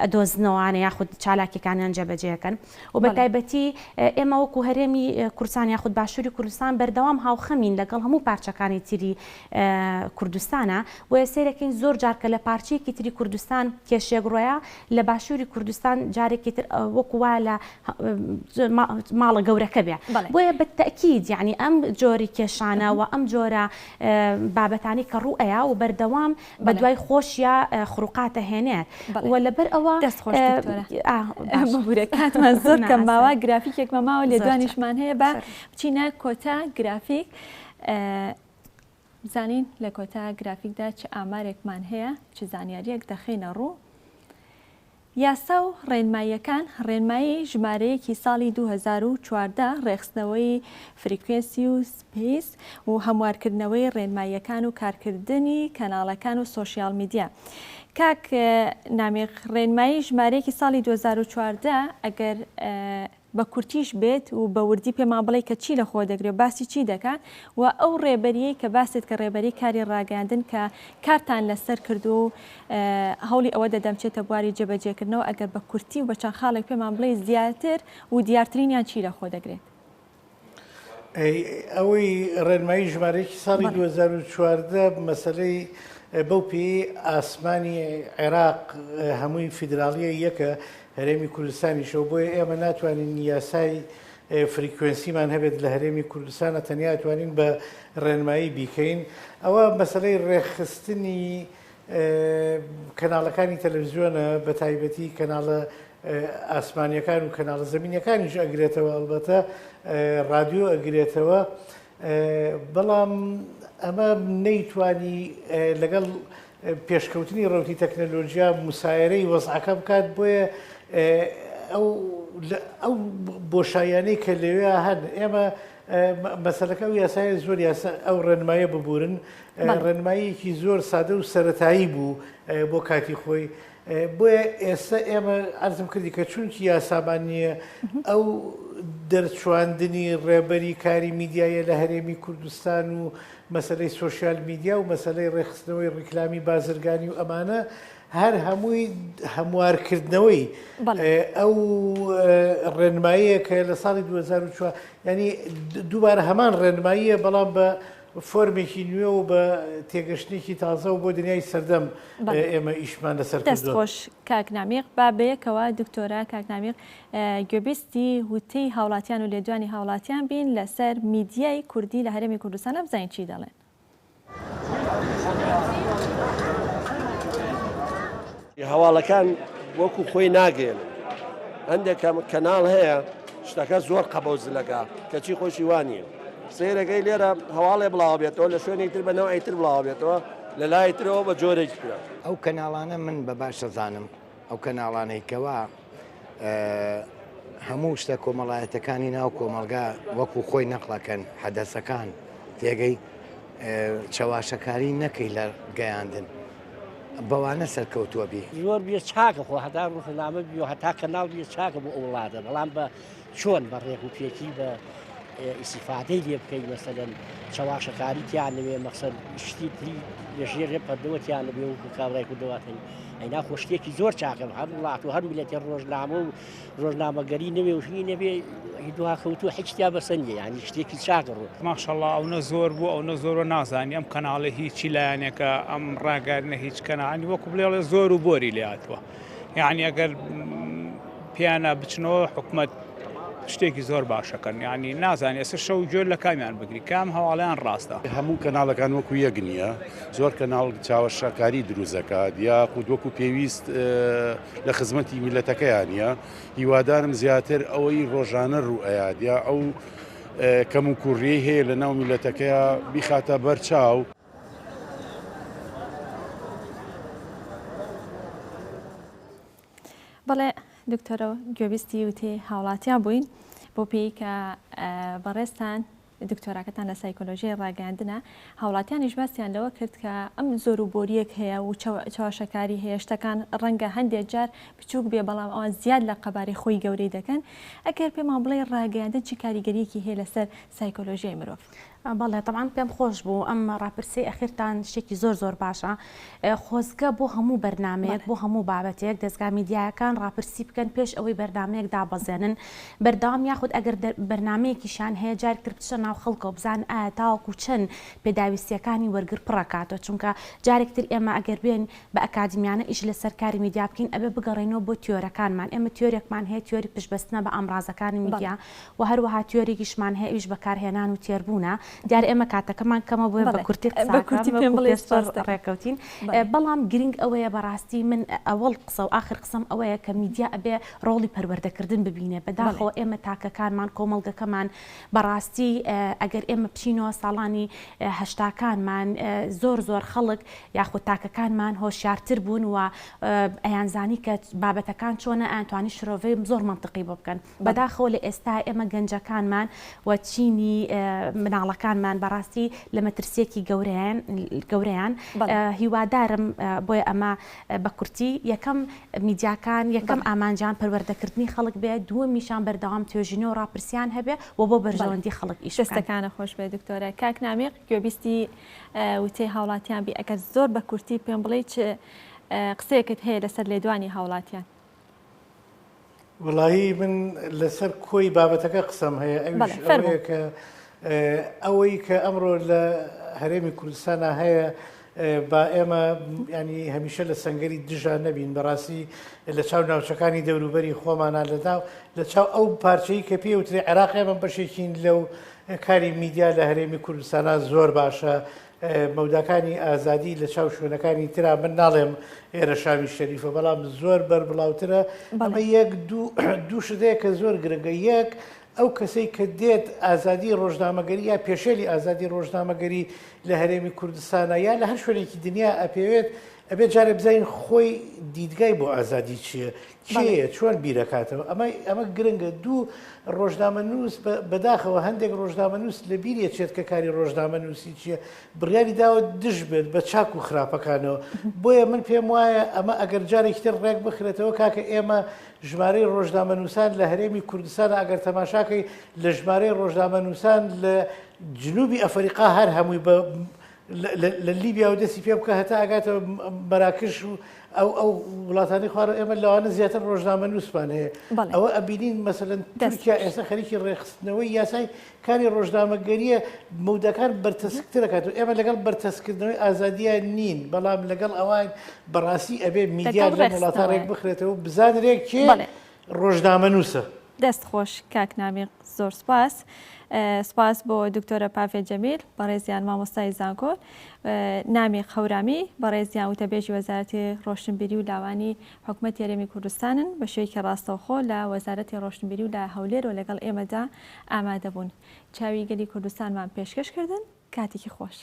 S3: ئەدۆزنەوانە یاخود چالاکیەکانیان جێبەجێەکەن و بە تایبەتی ئێمە وەکو هەرێمی کوردستان یاخود باشووری کوردستان بەردەوام هاوخەمین لەگەڵ هەموو پارچەکانی تری کوردستانە بۆیە سەیرەکەین زۆر جار کە لە پارچەیەکی تری کوردستان کێشێک ڕۆیا لە باشووری کوردستان جارێکی تر وەکو وایە لە ماڵە گەورەکە بێ بۆیە بە تەئکید یعنی ئەم جۆری کێشانە و ئەم جۆرە بابەتانی کە ڕوو ئەیا و بەردەوام بە دوای خۆشیا خروقاتە هێنێت و لەبەر ئەوە
S1: دەست خۆش دکتۆرە ببورە کاتمان زۆر کەم ماوە گرافیکێکمان ماوە لێدوانیشمان هەیە بە بچینە کۆتا گرافیک بزانین لە کۆتا گرافیکدا چ ئامارێکمان هەیە چ زانیاریەک دەخەینە ڕوو. یاسا و ڕێنماییەکان، ڕێنمایی ژمارە یەکی ساڵی 2014، ڕێکخستنەوەی frequency و space و هەموارکردنەوەی ڕێنماییەکان و کارکردنی کەناڵەکان و social media. کاک نامیق، ڕێنمایی ژمارە یەکی ساڵی 2014 ئەگەر بە کورتیش بێت و بە وردی پێمان بڵێی کە چی لە خۆ دەگرێ و باسی چی دەکات و ئەو ڕێبەرییەی کە باست کە ڕێبەری کاری ڕاگەیاندن کە کارتان لەسەر کردووە و هەوڵی ئەوە دەدەم بچێتە بواری جێبەجێکردنەوە ئەگەر بە کورتی و بە چەند خاڵێک پێمان بڵێی زیاتر و دیارترینیان چی لە خۆ دەگرێت؟
S2: ئەوەی ڕێنمایی ژمارە یەکی ساڵی 2014 مەسەلەی بەو پێیەی ئاسمانی عێراق هەمووی فیدراڵیە یەکە هەرێمی کوردستانیشەوە بۆیە ئێمە ناتوانین یاسای frequency مان هەبێت لە هەرێمی کوردستانە تەنیا توانین بە ڕێنمایی بیکەین ئەوە مەسەلەی ڕێکخستنی کەناڵەکانی تەلەڤزیۆنە بە تایبەتی کەناڵە ئاسمانیەکان و کەناڵە زەمینیەکانیش ئەگرێتەوە ئەڵبەتە ڕادیۆ ئەگرێتەوە بەڵام ئەمە نەیتوانی لەگەڵ پێشکەوتنی ڕەوتی تەکنەلۆژیا مسایەرەی وەزعەکە بکات بۆیە ئەو ئەو بۆشاییانەی کە لەوێ هەن ئێمە مەسەلەکە ئەو یاسایە زۆر یاسا ئەو ڕێنمایە ببورن ڕێنماییەکی زۆر سادە و سەتایی بوو بۆ کاتی خۆی بۆیە ئێستا ئێمە عەرزم کردی کە چونکی یاسامان نییە ئەو دەرچواندنی ڕێبەری کاری میدیایە لە هەرێمی کوردستان و مەسەلەی سۆشیال میدیا و مەسەلەی ڕێکخستنەوەی ڕیکلامی بازرگانی و ئەمانە هەر هەمووی هەموارکردنەوەی ئەو ڕێنماییە کە لە ساڵی 2004 ینی دووبارە هەمان ڕێنماییە بەڵام بە فۆرمێکی نوێ و بە تێگەشتنێکی تازە و بۆ دنیای سەردەم ئێمە ئیشمان لەسەر
S1: دەست خۆش کاک نامیق با بەیەکەوە دکتۆرە کاک نامیق گوێبیستی وتەی هاوڵاتیان و لێدوانی هاوڵاتیان بین لەسەر میدیای کوردی لە هەرێمی کوردستان بزانین چی دەڵێن.
S4: هەواڵەکان وەکو خۆی ناگەێنن هەندێک کەناڵ هەیە شتەکە زۆر قەبە و زلەکە کەچی خۆشی وانە سیرەکەی لێرە هەواڵێ بڵاو بێتەوە لە شوێنێک تر بە نەوەی تر بڵاو بێتەوە لە لای ترەوە بە جۆرێکی ترە.
S5: ئەو کەناڵانە من بە باش ئەزانم ئەو کەناڵانەی کەوا هەموو شتە کۆمەڵایەتەکانی ناو کۆمەڵگا وەکو خۆی نەقڵەکەن حەدەسەکان تێگەی چەواشەکاری نەکەی لە گەیاندن بەوانە سەرکەوتووە بی.
S6: زۆر بیە چاکە خۆ هەتا ڕۆژنامە بی و هەتا کەناڵ بیە چاکە بۆ ئەو وڵاتە بەڵام بە چۆن بە ڕێک و پێکی بە ئیسیفادەی لێ بکەی مەسەلەن چەواشەکاری تیان نەوێ مەخسەر شتی تری لە ژێرێ پەردەوە تیان نەبێ و کابرای کوردەواتن ئەینا خۆ شتێکی زۆر چاکە هەر وڵات و هەر میلەتێ ڕۆژنامە و ڕۆژنامەگەری نەوێ و هی نەبێ دوا کەوتوو هیچ تیا بەسە نییە یانی شتێکی چاکە ڕۆ.
S7: ماشەڵا ئەونە زۆر بوو ئەونە زۆرە نازانی ئەم کەناڵە هیچی لایەنێکە ئەم ڕاگەیاندنە هیچ کەناڵی وەکو بڵێڵێ زۆر و بۆری لێ هاتووە یعنی ئەگەر پیانە بچنەوە حکومت شتێکی زۆر باشەکەن یعنی نازانانی ئێستا شەو گوێ لە کامیان بگری کام هەواڵیان ڕاستە.
S8: هەموو کەناڵەکان وەکو یەک نییە زۆر کەناڵ چاوەشەکاری دروست دەکات یاخود وەکو پێویست لە خزمەتی میلەتەکەیان نییە هیوادارم زیاتر ئەوەی ڕۆژانە ڕوو ئەیات یا ئەو کەم و کوڕیەی هەیە لە ناو میلەتەکەیا بیخاتە بەر چاو.
S1: بەڵێ دکتۆرە گوێبیستی وتەی هاوڵاتیان بووین بۆ پێی کە بەڕێزتان دکتۆراکەتان لە سایکۆلۆژیای ڕاگەیاندنە، هاوڵاتیانیش باسیان لەوە کرد کە ئەم زۆر و بۆرییەک هەیە و چەواشەکاری هەیە، شتەکان ڕەنگە هەندێک جار بچووک بێ بەڵام ئەوان زیاد لە قەبارەی خۆی گەورەی دەکەن، ئەگەر پێمان بڵێی ڕاگەیاندن چ کاریگەرییەکی هەیە لەسەر سایکۆلۆژیای مرۆڤ؟
S3: بەڵێ تەبعەن پێم خۆش بوو ئەم ڕاپرسیەی ئەخیرتان شتێکی زۆر زۆر باشە خۆزگە بۆ هەموو بەرنامەیەک بۆ هەموو بابەتێک دەزگا میدیایەکان ڕاپرسی بکەن پێش ئەوەی بەرنامەیەک دابەزێنن بەردەوام یاخود ئەگەر بەرنامەیەکیشیان هەیە جارێک تر بچنە ناو خەڵکەوە بزانن ئایا تاوەکو چەند پێداویستیەکانی وەرگر پڕەکاتەوە چونکە جارێک تر ئێمە ئەگەر بێن بە ئەکادیمیانە ئیش لەسەر کاری میدیا بکەین ئەبێ بگەڕێینەوە بۆ تیۆرەکانمان ئێمە تیۆرێکمان هەیە تیۆری پشتبەستنە بە ئامڕازەکانی میدیا و هەروەها تیۆرێکیشمان هەیە ئەویش بەکارهێنان و تێربوونە دیارە ئێمە کاتەکەمان کەمە بۆیە بە کورتی قسە ئەکەم وەکو پێشتر ڕێکەوتین بەڵام گرنگ ئەوەیە بەڕاستی من ئەوەڵ قسە و ئاخر قسەم ئەوەیە کە میدیا ئەبێ ڕۆڵی پەروەردەکردن ببینێ بەداخەوە ئێمە تاکەکانمان کۆمەڵگەکەمان بەڕاستی ئەگەر ئێمە بچینەوە ساڵانی هەشتاکانمان زۆر زۆر خەڵک یاخود تاکەکانمان هۆشیارتر بوون و ئەیانزانی کە بابەتەکان چۆنە ئەیانتوانی شرۆڤەی زۆر مەنتقی بۆ بکەن بەداخەوە لە ئێستا ئێمە گەنجەکانمان و چینی مناڵەکانمان بەڕاستی لە مەترسیەکی گەورەیان گەورەیان هیوادارم بۆیە ئەمە بە کورتی یەکەم میدیاکان یەکەم ئامانجیان پەروەردەکردنی خەڵک بێ دووەمیشان بەردەوام توێژینەوە و ڕاپرسیان هەبێ و بۆ بەرژەوەندی خەڵک ئیش بکەن.
S1: دەستەکانت خۆش بێ دکتۆرە. کاک نامیق گوێبیستی وتەی هاوڵاتیان بی ئەگەر زۆر بە کورتی پێم بڵێی چ قسەیەکت هەیە لەسەر لێدوانی هاوڵاتیان؟
S2: وەڵایی من لەسەر کۆی بابەتەکە قسەم هەیە ئەویش ئەوەیە کە ئەوەی کە ئەمڕۆ لە هەرێمی کوردستانە هەیە. با ئێمە ینی هەمیشە لە سەنگەری دژا نەبین بەڕاستی لە چاو ناوچەکانی دەوروبەری خۆمانە لەناو لە چاو ئەو پارچەی کە پێ وترێ عێراق ئێمە بەشێکین لەو کاری میدیا لە هەرێمی کوردستانە زۆر باشە مەوداکانی ئازادی لە چاو شوێنەکانی ترا من ناڵێم ئێرە شامی شەریفە بەڵام زۆر بەربڵاوترە ئەمە یەک دوو شتەیە کە زۆر گرنگە یەک ئەو کەسەی کە دێت ئازادی ڕۆژنامەگەری یا پێشێلی ئازادی ڕۆژنامەگەری لە هەرێمی کوردستانە یا لە هەر شوێنێکی دنیا ئەپێوێت ئەبێت جارێ بزانین خۆی دیدگای بۆ ئازادی چییە کێیە چۆن بیرەکاتەوە ئەمە ئەمە گرنگە دوو ڕۆژنامەنووس بەداخەوە هەندێک ڕۆژنامەنووس لە بیری چێت کە کاری ڕۆژنامەنووسی چییە بڕیاری داوە دژ بێت بە چاک و خراپەکانەوە بۆیە من پێم وایە ئەمە ئەگەر جارێکی تر ڕێک بخرێتەوە کاکە ئێمە ژمارەی ڕۆژنامەنووسان لە هەرێمی کوردستان ئەگەر تەماشاکەی لە ژمارەی ڕۆژنامەنووسان لە جنوبی ئەفریقا هەر هەمووی بە لە لیبیا و دەستی پێ بکە هەتا ئەگاتە مەراکش و ئەو ئەو وڵاتانی خوارەوە ئێمە لەوانە زیاتر ڕۆژنامە نووسمان هەیە ئەوە ئەبینین مەسەلەن تورکیا ئێستا خەریکی ڕێکخستنەوەی یاسای کاری ڕۆژنامەگەریە مەوداکان بەرتەسکترەکات و ئێمە لەگەڵ بەرتەسکردنەوەی ئازادیە نین بەڵام لەگەڵ ئەوان بەڕاستی ئەبێ میدیا لەم وڵاتە ڕێک بخرێتەوە بزانرێت کێ ڕۆژنامەنووسە.
S1: دەست خۆش کاک نامیق زۆر سوپاس. سوپاس بۆ دکتۆرە پاڤێ جەمیل بەڕێزیان مامۆستای زانکۆ نامیق هەورامی بەڕێزیان وتەبێژی وەزارەتی ڕۆشنبیری و لاوانی حکومەتی هەرێمی کوردستانن بە شێوەیەکی ڕاستەوخۆ لە وەزارەتی ڕۆشنبیری و لە هەولێرەوە لەگەڵ ئێمەدا ئامادەبوون. چاوی گەلی کوردستانمان پێشکەش کردن. کاتێکی خۆش.